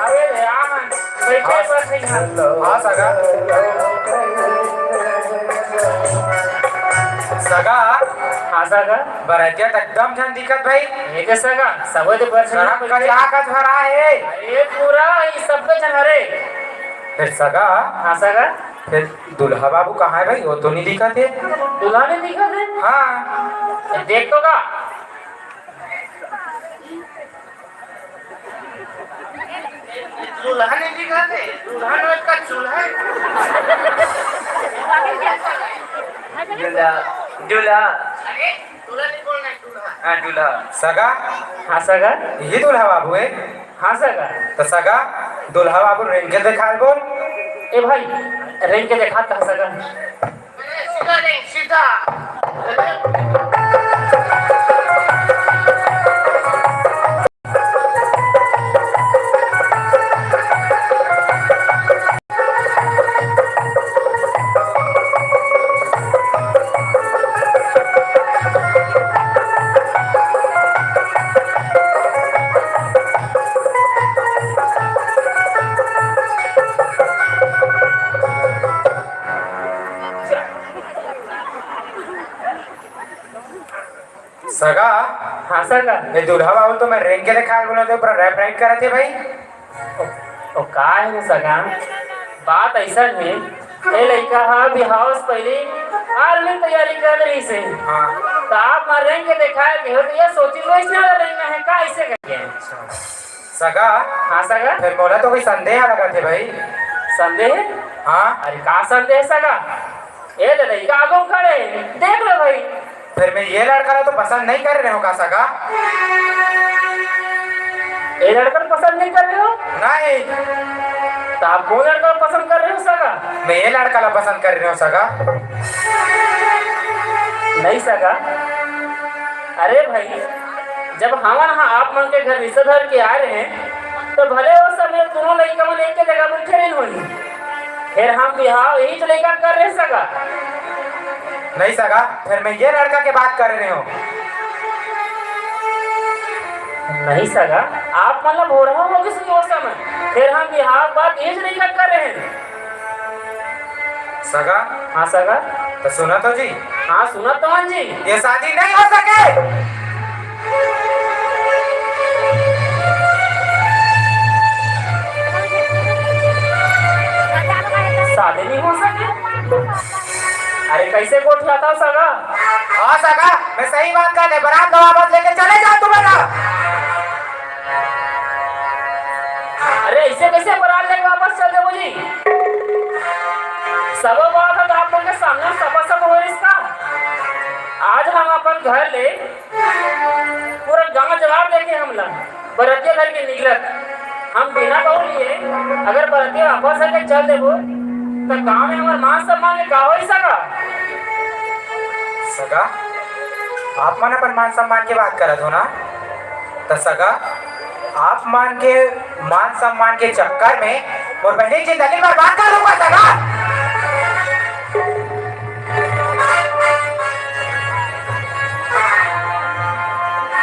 अरे ध्यान, बैठे पर नहीं है। हाँ, सगा। सगा। हाँ, सगा। बरतिया त एकदम झन दिखत भाई। ये के सगा, सबे तो बरस सड़क कचरा कच भरा है। अरे पूरा ये सब के झन हरे। फिर सगा। हाँ, सगा। फिर दूल्हा बाबू कहाँ है भाई? वो तो नहीं दिखत है। दूल्हा नहीं दिखत है? हाँ। ये देख तो का। दूल्हा नहीं दिखा दे, दूल्हा में का चूल्हा है। दूल्हा, दूल्हा। अरे, दूल्हा नहीं बोलना है, दूल्हा। हाँ, दूल्हा। सगा? हाँ, सगा। यही दूल्हा बाबू है? हाँ, सगा। तो सगा, दूल्हा बाबू रेंग के देखा बोल। ए भाई, रेंग के देखा था सगा। सीधा नहीं, सीधा। सगा। हाँ सगा। ये दूल्हा बाबू तो मैं रेंग के देखा बोला तो पूरा रैप राइट करा थे भाई। ओ, ओ का है रे सगा? बात ऐसा है, ये लड़का हा बिहाव से पहले आर्मी की तैयारी कर रही से। हाँ। तो आप मार रेंग के दिखाए के हो तो ये सोची वैसे वाला रेंग है का ऐसे करके? अच्छा। सगा। हाँ सगा। फिर मोला तो कोई संदेह लगा थे भाई। संदेह? हाँ। अरे का संदेह सगा? ए दे लइका आगू खड़े, देख लो भाई। फिर मैं ये लड़का ला तो पसंद नहीं कर रहे हो का सगा? ए लड़का ला पसंद नहीं कर रहे हो? नहीं। तो आप कौन लड़का ला पसंद कर रहे हो सगा? मैं ये लड़का ला पसंद कर रहे हो सगा। नहीं सगा। अरे भाई, जब हमन हा आप मन के घर रिश्ता धर के आए रहे, तो भले वो समय दोनों लइका मन एक के जगह बैठे नहीं होही। फिर हम बिहाव यही तो लइका कर रहे सगा। नहीं सगा, फिर मैं ये लड़का के बात कर रहे हो। नहीं सगा, आप मतलब हो रहा होगे सही वो समय। फिर हम बिहाव बात यही तो लइका कर रहे हैं। सगा। हाँ सगा। त सुनत हो जी? हाँ, सुनत तो हन जी। ये शादी नहीं हो सके। शादी नहीं हो सके? अरे, कैसे गोठियाथव सगा? हाँ सगा, मैं सही बात कहत हे, बरात ला वापस लेके चले जाव तुमन ला। अरे, ऐसे कैसे बरात लेके वापस चल देबो जी? सबो बात ह तो आप मन के सामने सफा सफ हो रहिस का? आज हम अपन घर ले पूरा गांव जवार देखे हमला, बरतिया घर के निकलत। हम बिना बहू लिए अगर बरतिया वापस आके चल देबो, त गांव में हमर मान सम्मान के का होई सगा? सगा, आप मन अपन मान सम्मान के बात करत हो ना, त सगा, आप मन के मान सम्मान के चक्कर में मोर बहिनी के जिंदगी बर्बाद कर दूंगा सगा।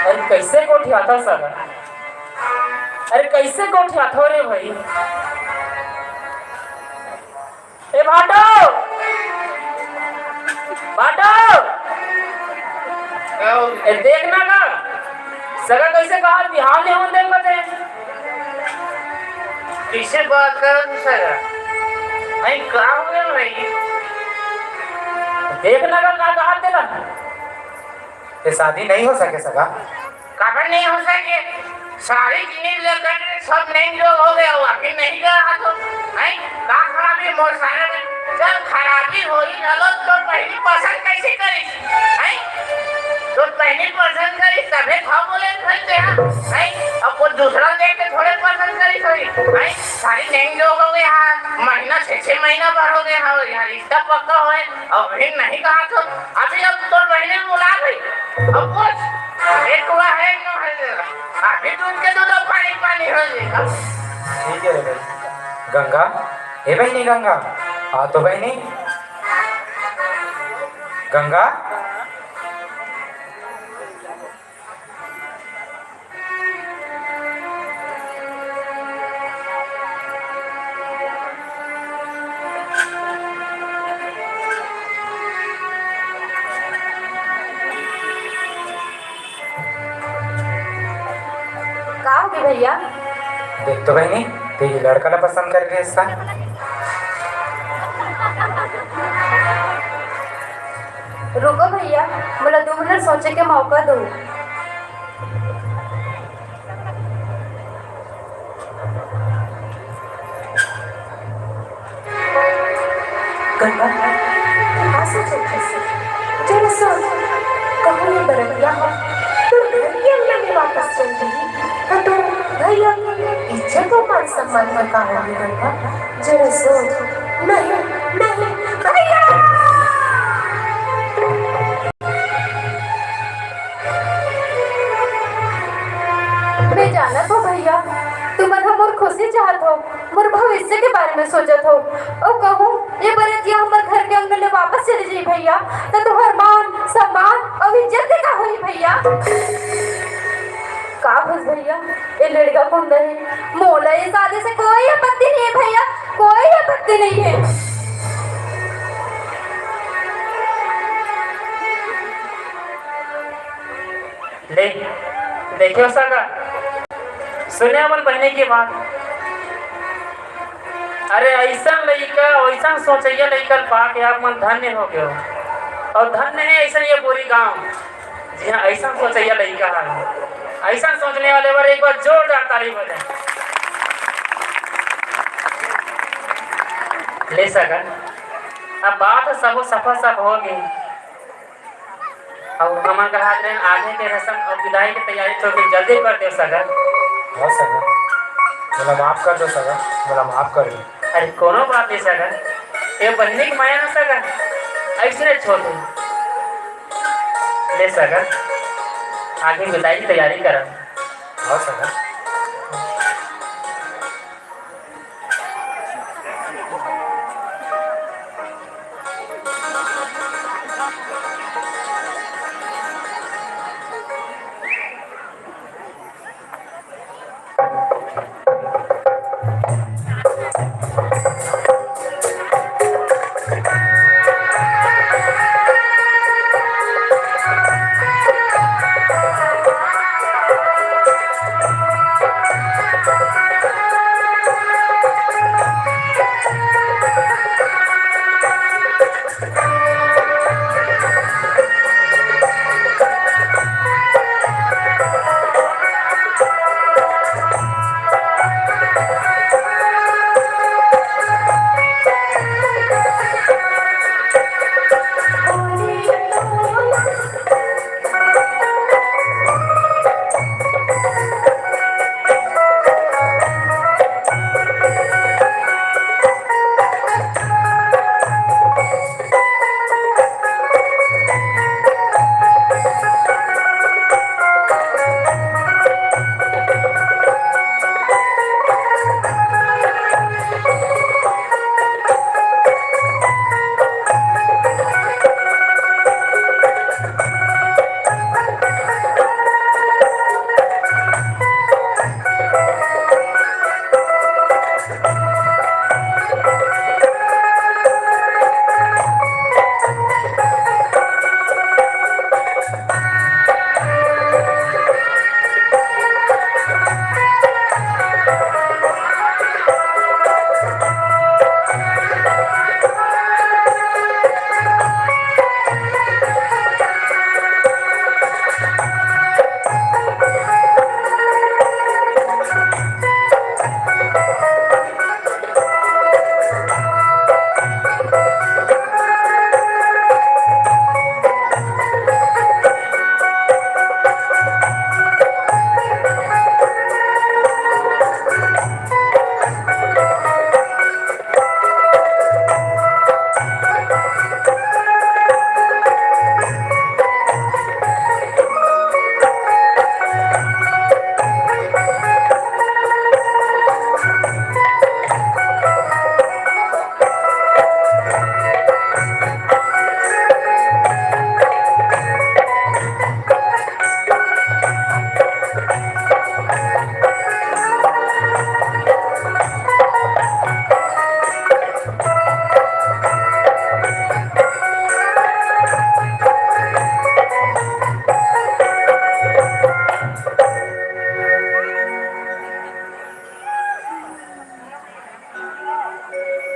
अरे कैसे गोठियाथव सगा? अरे कैसे गोठियाथव रे भाई? ए भाटो, भाटो, ए देख ना का, सगा कैसे कहा बिहाव नहीं होन देंग बते। कैसे बात करत हस सगा? भाई का हो गया भाई? देख ना का, का कहा तेला? ये शादी नहीं हो सके सगा। काबर नहीं हो सके? सारी जिनिस ल कर सब नैन जोग हो गया, वो आखिर नहीं गया तो, हैं? का खराबी मोर सारा में? चल, खराबी होई घलो, तोर बहिनी पसंद कैसे करिस, हैं? तोर बहिनी पसंद करिस, तभे था बोले घर के, हाँ, हैं? अब वो दूसरा देख के थोड़े पसंद करिस होई, हैं? सारी नैन जोग हो गया, हाँ, महीना, छह, छह महीना भर हो गया, हाँ, यहाँ रिश्ता पक्का होए, अभी नहीं कहा तो, अभी अब तोर बहिनी बुला गई, अब कुछ एक हुआ है, एक नो है, अभी दूध के दूध अब पानी पानी हो जाएगा। ठीक है रे भाई। गंगा, ए बहिनी गंगा, आ तो बहिनी। गंगा। का होगे भैया? देख तो बहिनी, ते ये लड़का ला पसंद कर रहे सा। रुको भैया, मोला दो मिनट सोचे के मौका दो। गंगा, का सोचत हस? जरा सोच, कहूँ ये बरतिया ह तोर घर के अंगना में वापस चल दिही, त तोर भैया के इज्जत अउ मान सम्मान म का होही गंगा? जरा सोच, नहीं, नहीं, भैया! मैं जानत हो भैया, तुमन ह मोर खुशी चाहत हो, मोर भविष्य के बारे में सोचत हो। अउ कहूँ ये बरतिया हमर घर के अंगन ले वापस चली जाही भैया, त तुहर मान सम्मान अउ इज्जत के का होही भैया? का खुश भैया, ये लड़का कोन दे? मोला ये शादी से कोई आपत्ति नहीं है भैया, कोई आपत्ति नहीं है। ले, देखे हो सगा, सुने अपन बहिनी के बात। अरे, ऐसन लइका, ऐसन सोचइया लइका ल पाके आप मन धन्य हो गए हो। अउ धन्य है ऐसन ये बोरी गांव, जिहां ऐसन सोचइया लइका है। ऐसन सोचने वाले बर एक बार जोरदार ताली बजाए। ले सगा, अब बात ह सबो सफा सफ हो गई। अउ हमन कहात रहेन आगे के रसम अउ विदाई के तैयारी तो जल्दी कर देव सगा। हाँ सगा, मोला माफ कर दो सगा, मोला माफ कर दो। अरे कोनो बात नहीं सगा, ये बहिनी के माया ना सगा, ऐसने छोड़ दे। ले सगा, आगे विदाई की तैयारी करा। हाँ सगा।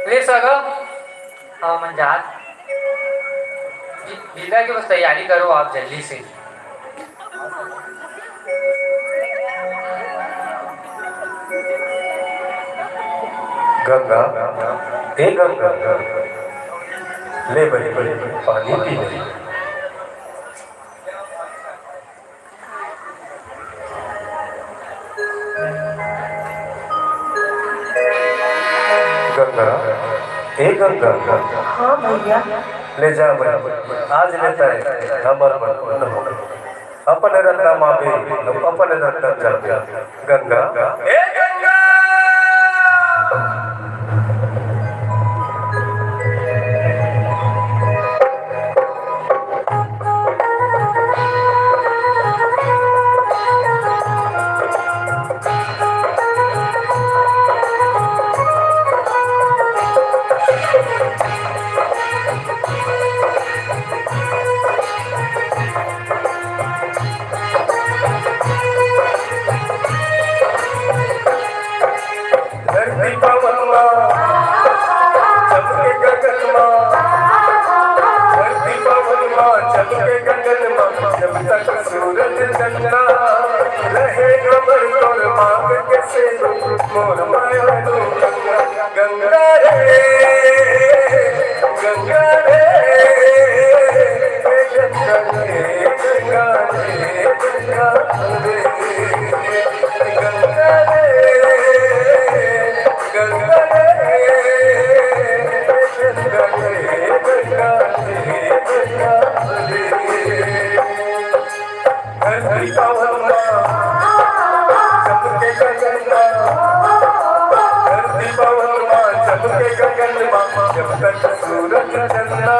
अरे सगा, हाँ, मन जात। वि-, विदा के बस तैयारी करो आप जल्दी से। गंगा, ए गंगा, ले बहिनी, पानी पी ले। गंगा, ए गंगा। हाँ भैया। ले जा भाई, आज ले तय हमर मन पूर्ण हो। अपन रद्दा मापे, अपन रद्दा जापे। गंगा, ए गंगा। धरती पवन मा, चमके गगन मा। धरती पवन मा, चमके गगन मा। जब तक सूरज चंदा रहे, हमर तोर मांग के सेनुर, मोर माया तू गंगा, गंगा रे, गंगा रे, गंगा रे, गंगा रे, गंगा रे। धरती पवन मा, चमके गगन मा। धरती पवन मा, चमके गगन मा। जब तक सूरज चंदा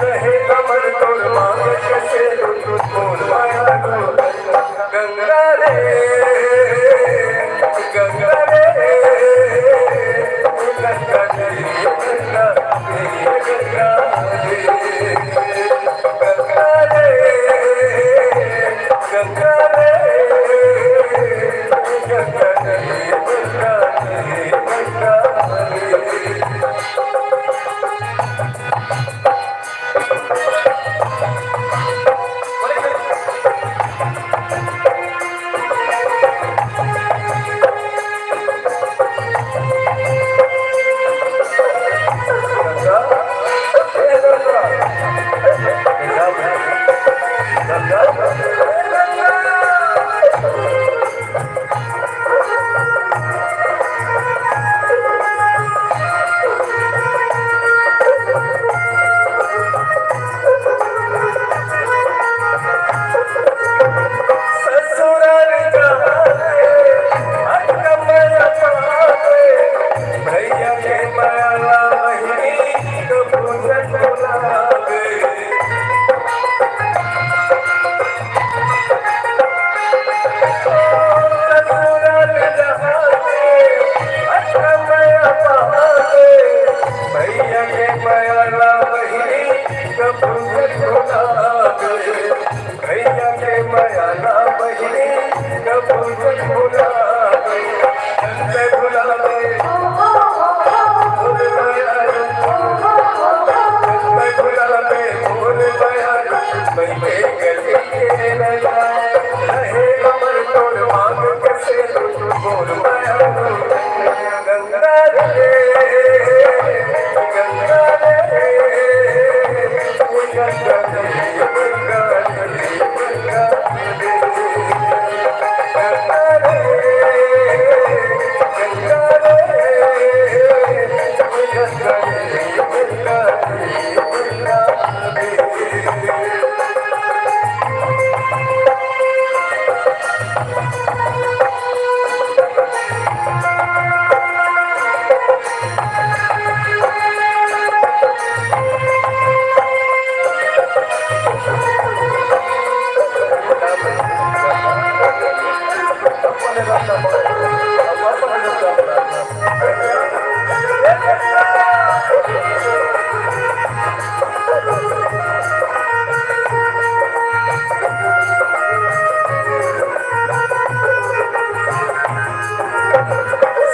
रहे, हमर तोर मांग के सेनुर, मोर माया तू गंगा रे, गंगा रे, गंगा रे, गंगा रे, गंगा रे, गंगा रे, गंगा रे, गंगा रे, गंगा रे। ससुराल जाके अटकम अटकावे, भैया के मया ला बहिनी कभू झन भुलावे। ससुराल जाके अटकम अटकावे, भैया के मया ला बहिनी कभू झन भुलावे। भैया के मया ला बहिनी कभू झन भुलावे। झन भुलावे, मोर मया ला। झन भुलावे, मोर मया ला। मई के गली के नैना, रहे हमर तोर मांग के सेनुर, मोर मया ला। गंगा रे, गंगा रे, गंगा रे, गंगा रे।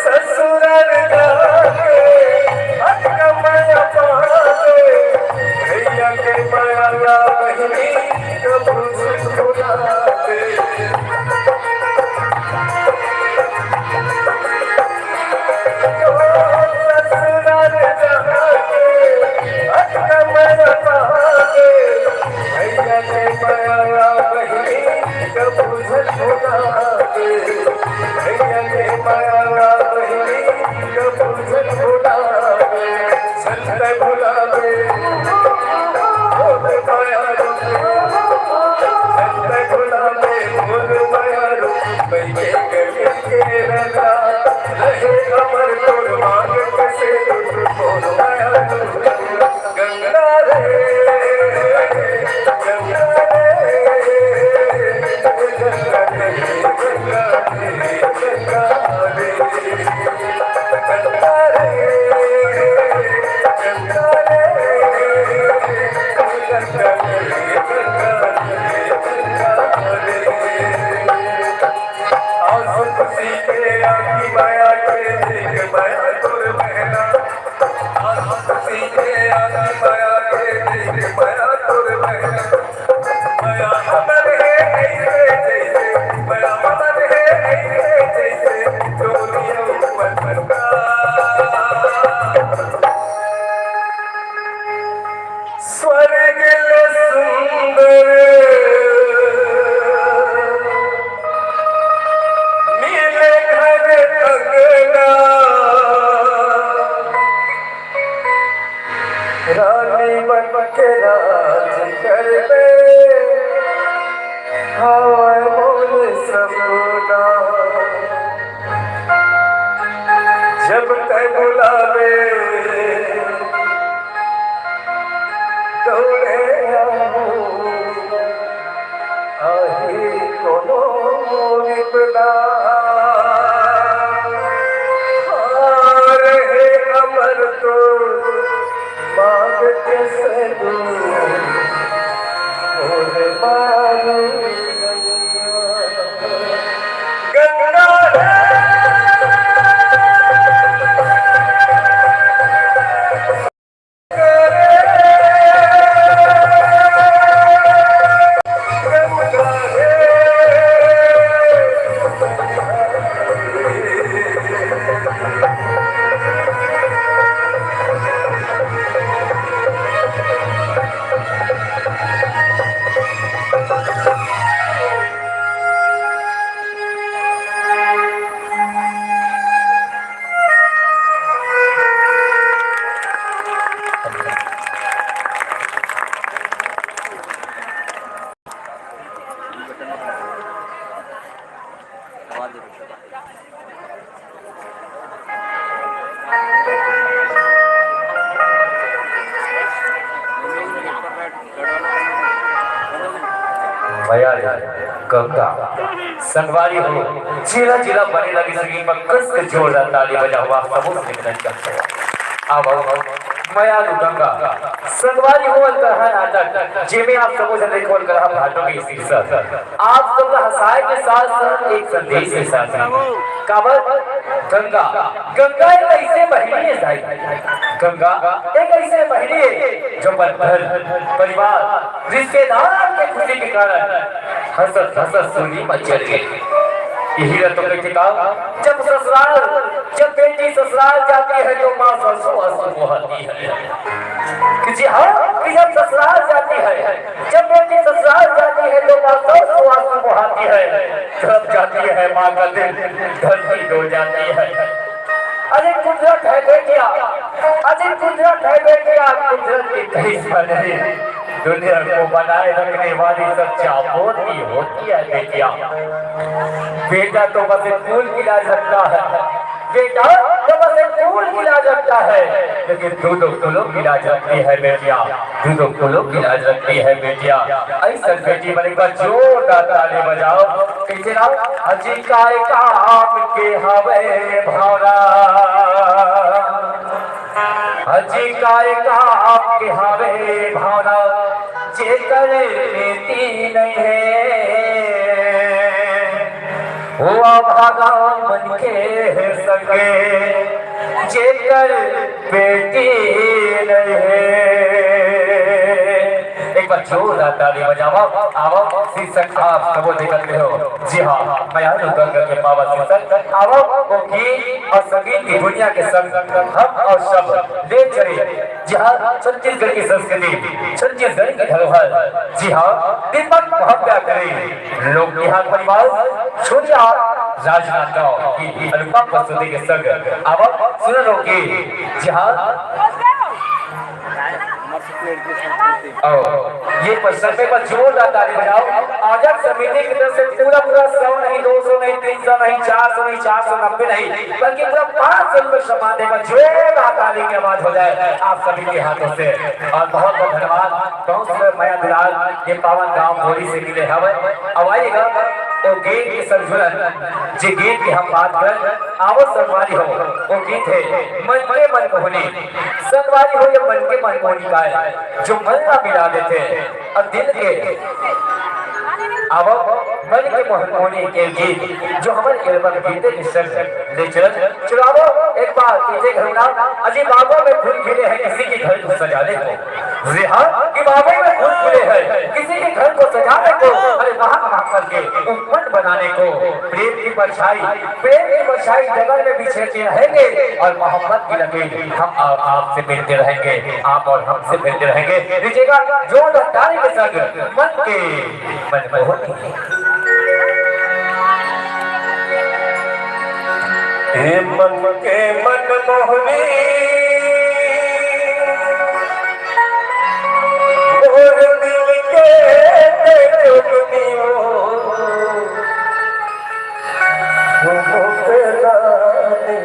ससुराल जाके स्वर्ग ले सुंदर मिले घर अंगना, रानी बन के राज करबे, हावय मोर सपना। जब तैं बुलाबे, दौड़े आहूं, आही कोनो विपदा। हां, रहे अमर तोर मांग के सेनुर, मोर मारू गंगा। मया रे गंगा, संगवारी हो, जिला जिला बने लगे संगी मन कस के जोरदार ताली बजावा, सबो से निवेदन करते हैं। अब, अब, मया रे गंगा, संगवारी हो, अलकरहा नाटक, जेमे आप सबो जन देखो अलकरहा भाटो के शीर्षक। आप सब ला हंसाए के साथ साथ एक संदेश के साथ भी। काबर? गंगा, गंगा एक ऐसे बहिनी है साईं। गंगा एक ऐसे बहिनी है जो अपन घर, परिवार, रिश्तेदार के खुशी के कारण हंसत हंसत सूली म चल गे। यही ला तो कहिथे का, जब ससुराल, जब बेटी ससुराल जाती है तो माँ सौ सौ आंसू बहाती है। कि जी हाँ, कि जब ससुराल जाती है, जब बेटी ससुराल जाती है तो माँ सौ सौ आंसू बहाती है। जब जाती है माँ का दिल, धरती डोल जाती है। अरे कुदरत है बेटिया, अरे कुदरत है बेटिया, कुदरत की कहीं पर नहीं। दुनिया को बनाए रखने वाली सच्चा मोती होती है बेटिया। बेटा तो बस एक फूल की लाज रखता है, बेटा तो बस एक फूल की लाज रखता है, लेकिन दो दो फूलों की लाज रखती है बेटिया, दो दो फूलों की लाज रखती है बेटिया। ऐसा बेटी बने का जोरदार ताली बजाओ। कइसे ना, अजी काय काम के हवे भावना, अजी काय काम के हवे भावना, जेकर बेटी नहीं है, वो अभागा मन के संगे, जेकर बेटी नहीं है। एक बार जोरदार ताली बजावा, आवा, शीर्षक आप सबो देखत रहो। जी हाँ, मया रे गंगा के पावन शीर्षक, आवा, वो गीत और संगीत की दुनिया के संग हम और सब ले चले। जी हाँ, छत्तीसगढ़ की संस्कृति, छत्तीसगढ़ की धरोहर। जी हाँ, दीपक महत्या करे। लोक बिहार परिवार, छोटिया राजनांदगांव की अनुपम प्रस्तुति के संग अब सुन लो कि जी हाँ, और ये पर सब में पर जोरदार ताली बजाओ। आयोजक समिति की तरफ से पूरा पूरा सौ नहीं, दो सौ नहीं, तीन सौ नहीं, चार सौ नहीं, चार सौ नब्बे नहीं, बल्कि पूरा पाँच सौ रुपये सम्मान देकर जोरदार ताली की आवाज हो जाए आप सभी के हाथों से। और बहुत बहुत धन्यवाद, बहुत सुंदर मया दुलार ये पावन गांव भोरी से मिले हवे। अब आइएगा ओ गीत के संतुलन, जे गीत के हम बात कर, आवत संगवारी हो, ओ गीत हे मन के मनमोहनी। संगवारी हो, ये मन के मनमोहनी का हे, जो मन ला मिला देथे अउ दिल के। आवत मन के मनमोहनी के गीत, जो हमर एल्बम गीते के संग ले चलत। चलावो एक बार इसे घुमना। अजी बागों में फूल खिले हैं, किसी के घर को सजाने को। जी हाँ, कि बागों में फूल खिले हैं, किसी के घर को सजाने को। अरे वहाँ वहाँ करके उपवन बनाने को। प्रेम की परछाई, प्रेम की परछाई जगत में बिछेरते रहेंगे और मोहब्बत की लकीर हम और आपसे मिलते रहेंगे, आप और हमसे मिलते रहेंगे। लीजिएगा जोरदार ताली के साथ मन के मनमोहनी। हे मन के मनमोहनी, मोर दिल के ते जोगनी हो, हो मोर रानी।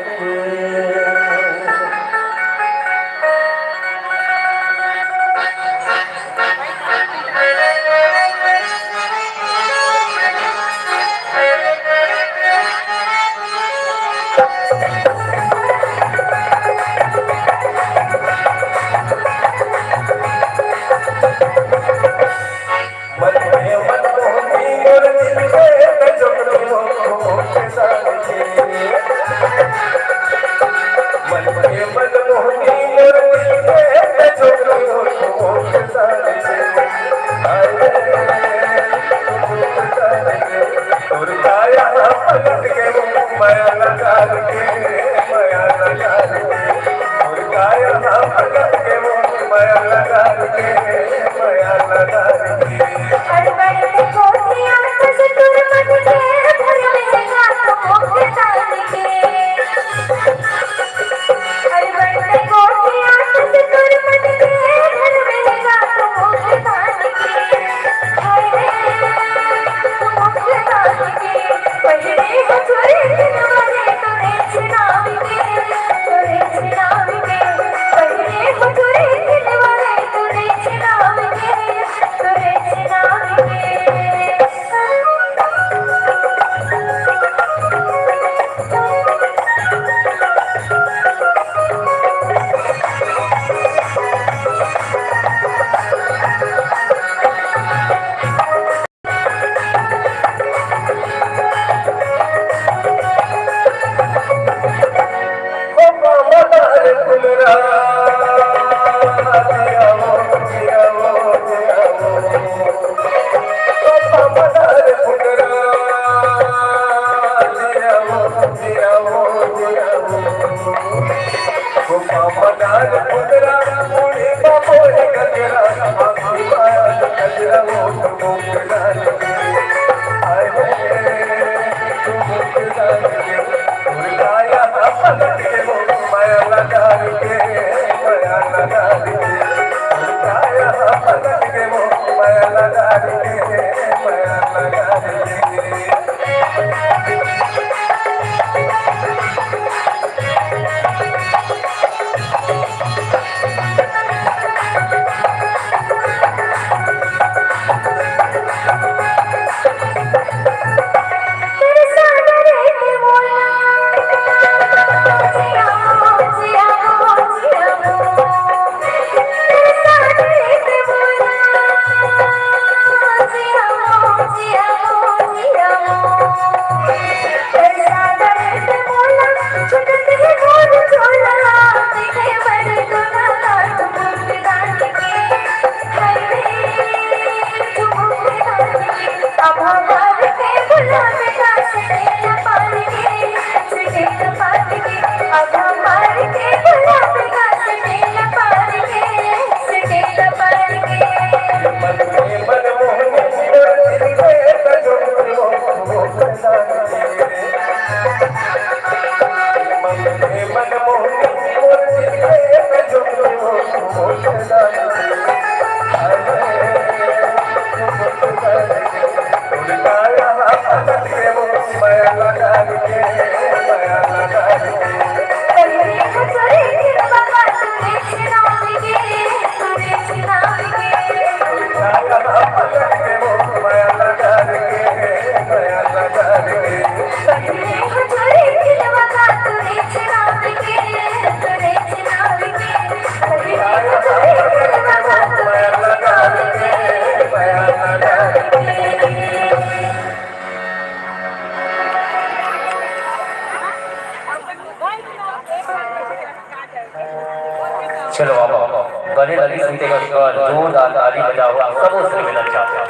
चलो, अब बने लगी सुनते का स्वर, जोरदार ताली बजाओ, सबो से मिलना चाहते हैं।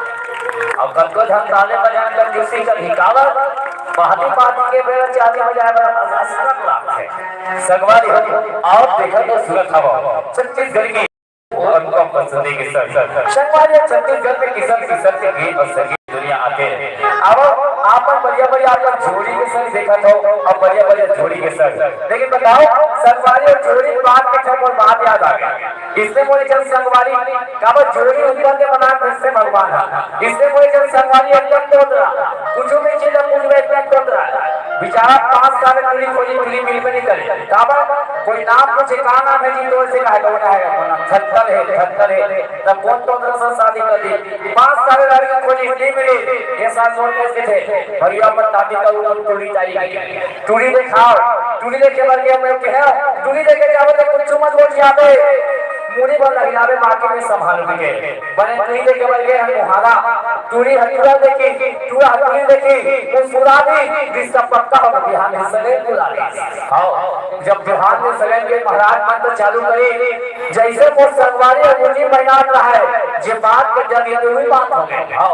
अब कतको झन ताले बजान कर खुशी कर हिकावत, पाती पाती के बेरा चाली बजाए बर असरत लागथे। संगवारी हो, आओ देखत हो सुरत हवा, छत्तीसगढ़ की और कम पसंदी के संग। संगवारी हो, छत्तीसगढ़ में किसम किसम के गीत और संगीत दुनिया आथे। अब आपन बढ़िया बढ़िया आपन जोड़ी के संग देखत हो, अब बढ़िया बढ़िया जोड़ी के संग। लेकिन बताओ, संगवारी हो जोड़ी के बात के ठन मोर बात याद आ गया। इसने मोर एक झन संगवारी, काबर जोड़ी ऊपर के बना फिर से भगवान है। इसने मोर एक झन संगवारी एकदम तोतरा, कुछ भी चीज हम पूछबे एकदम तोतरा। बेचारा पाँच साल टूरी खोजी, टूरी मिलबे नहीं करे। काबर? कोई नाम पूछे, "का नाम है जी?" तो ऐसे कहा, "कौन है?" "अपना छत्तर है, छत्तर है।" तब कौन तोतरा से शादी कर दी? पाँच साल लड़की खोजी, नहीं मिली। ये साल जोड़ कैसे थे? भैया, अपन दादी का वो टूरी चाहिए। टूरी देखाओ, टूरी देखे बर गया, मैं कहा, "टूरी देखे जाओ तो कुछ मत बोल जाते, मुड़ी पर लग जावे, बाकी में संभाल के।" बने टूरी देखे बर गए हम मोहारा, टूरी हथुरा देखी, टूरा हथुरी देखी, मुस्कुरा दी, रिश्ता पक्का हो, बिहान में सगेन बुला ली। हाँ, जब बिहान में सगेन के महाराज मंत्र चालू करी, जैसे वो संगवारी और मुनि मैनान रहा है, जे बात के जब ये वही बात हो गई। हाँ,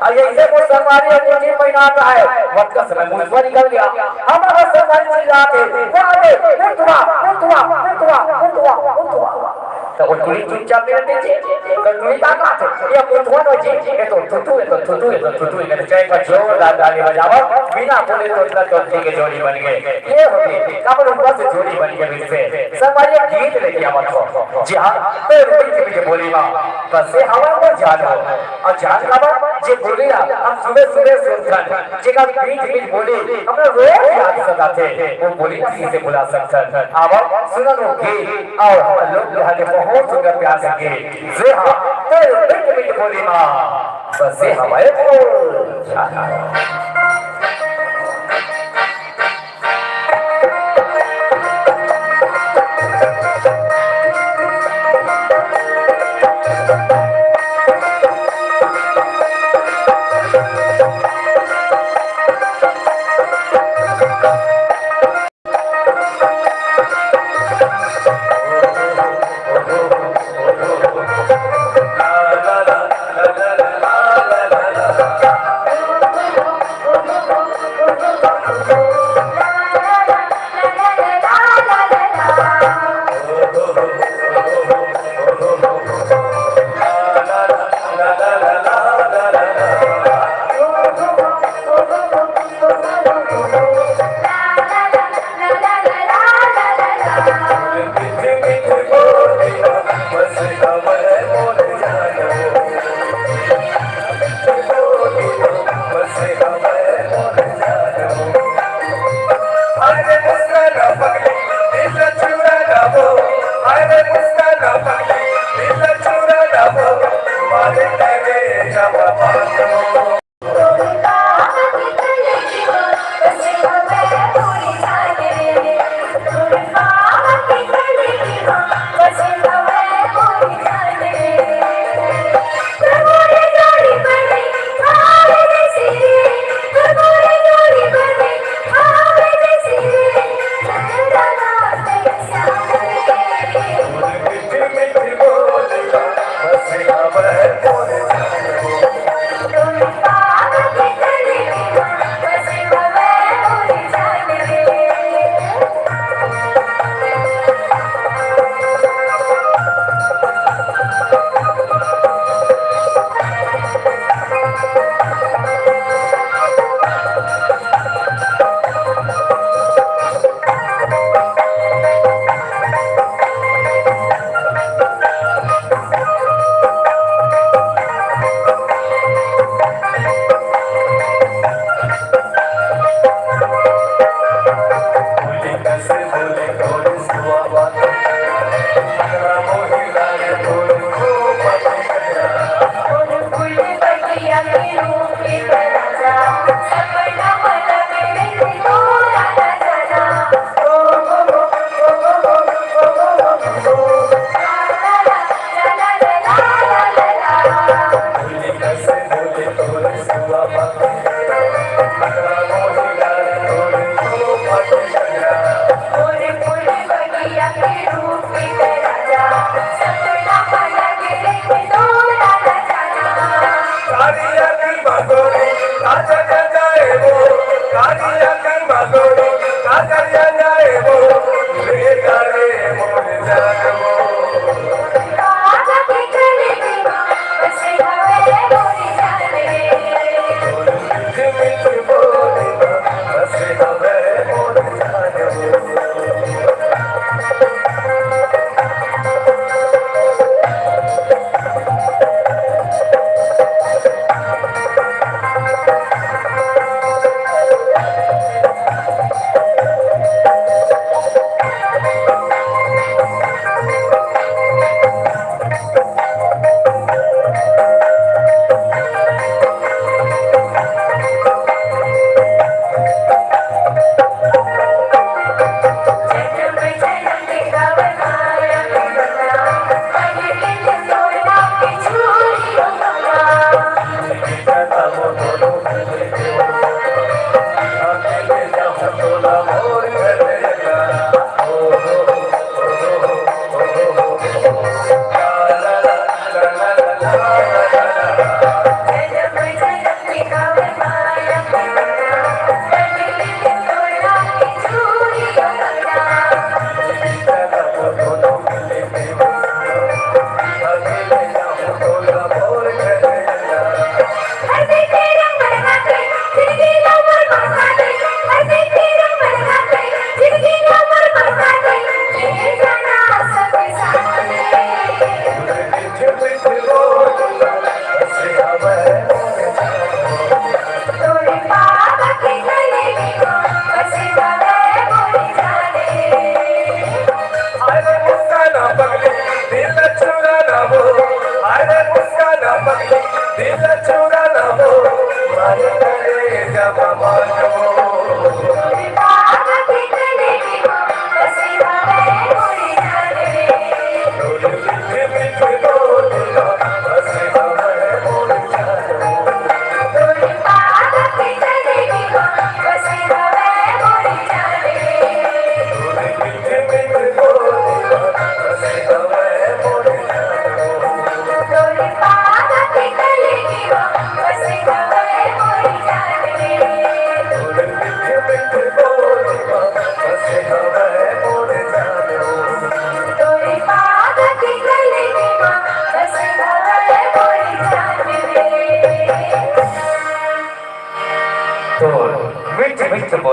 और जैसे वो संगवारी और मुनि मैनान रहा है, वक्त का समय मुझ पर निकल गया। हमारा संगवारी चिल्लाते, "वो आ गए, वो दुआ, वो दुआ, वो दुआ, वो दुआ, वो दुआ।" तो वो टूरी चुपचाप बैठे थे। तो टूरी का बात है? ये मुठवन हो जी, ये तो थुथु, ये तो थुथु, ये तो थुथु, ये तो चाहे का जोरदार ताली बजाओ, बिना बोले तो इतना चौथी के जोड़ी बन गए। ये होती, कमर ऊपर से जोड़ी बन गए फिर से। सब भाई ये गीत लेके आवत हो। जी हाँ, तो रुपये की मुझे बोली माँ, बस ये हवा को जानो। और जान का बात, जे बोली ना, हम सुबह सुबह सुनथन, जेकर बीच बीच बोली, हमरा रोज याद सताथे, वो बोली ना किसे भुला सकथन। आवो, सुनो लोग गीत, और हम लोग यहाँ के बहुत सुंदर प्यार से गीत। जी हाँ, तेरे मीठ मीठ बोली माँ, बस ये हमारे बोल।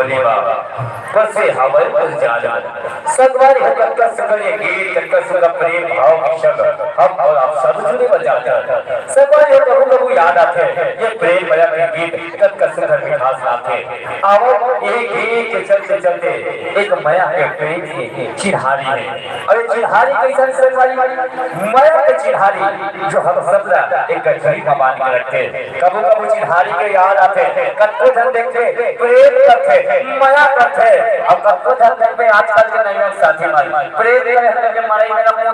बसे हवय कुल जाल। संगवारी हो, कतका सुंदर ये गीत, कतका सुंदर प्रेम भाव के शब्द हम अउ आप सब जुड़े बर जात हन। संगवारी हो, कभू कभू याद आथे ये प्रेम मया के गीत, कतका सुंदर मिठास लाथे। आवत ये गीत के चलते चलते एक मया के प्रेम के चिन्हारी हे। अउ ये चिन्हारी कइसन संगवारी? मया के चिन्हारी जो हम सब ला एक गठरी म बांध के रखथे। कभू कभू चिन्हारी के याद आथे, कतको झन देखथे, प्रेम करथे, मया करथे। अउ कतको झन देखबे आजकल के नवीन साथी मन प्रेम करे हन के मड़ई मेरा मुंदरी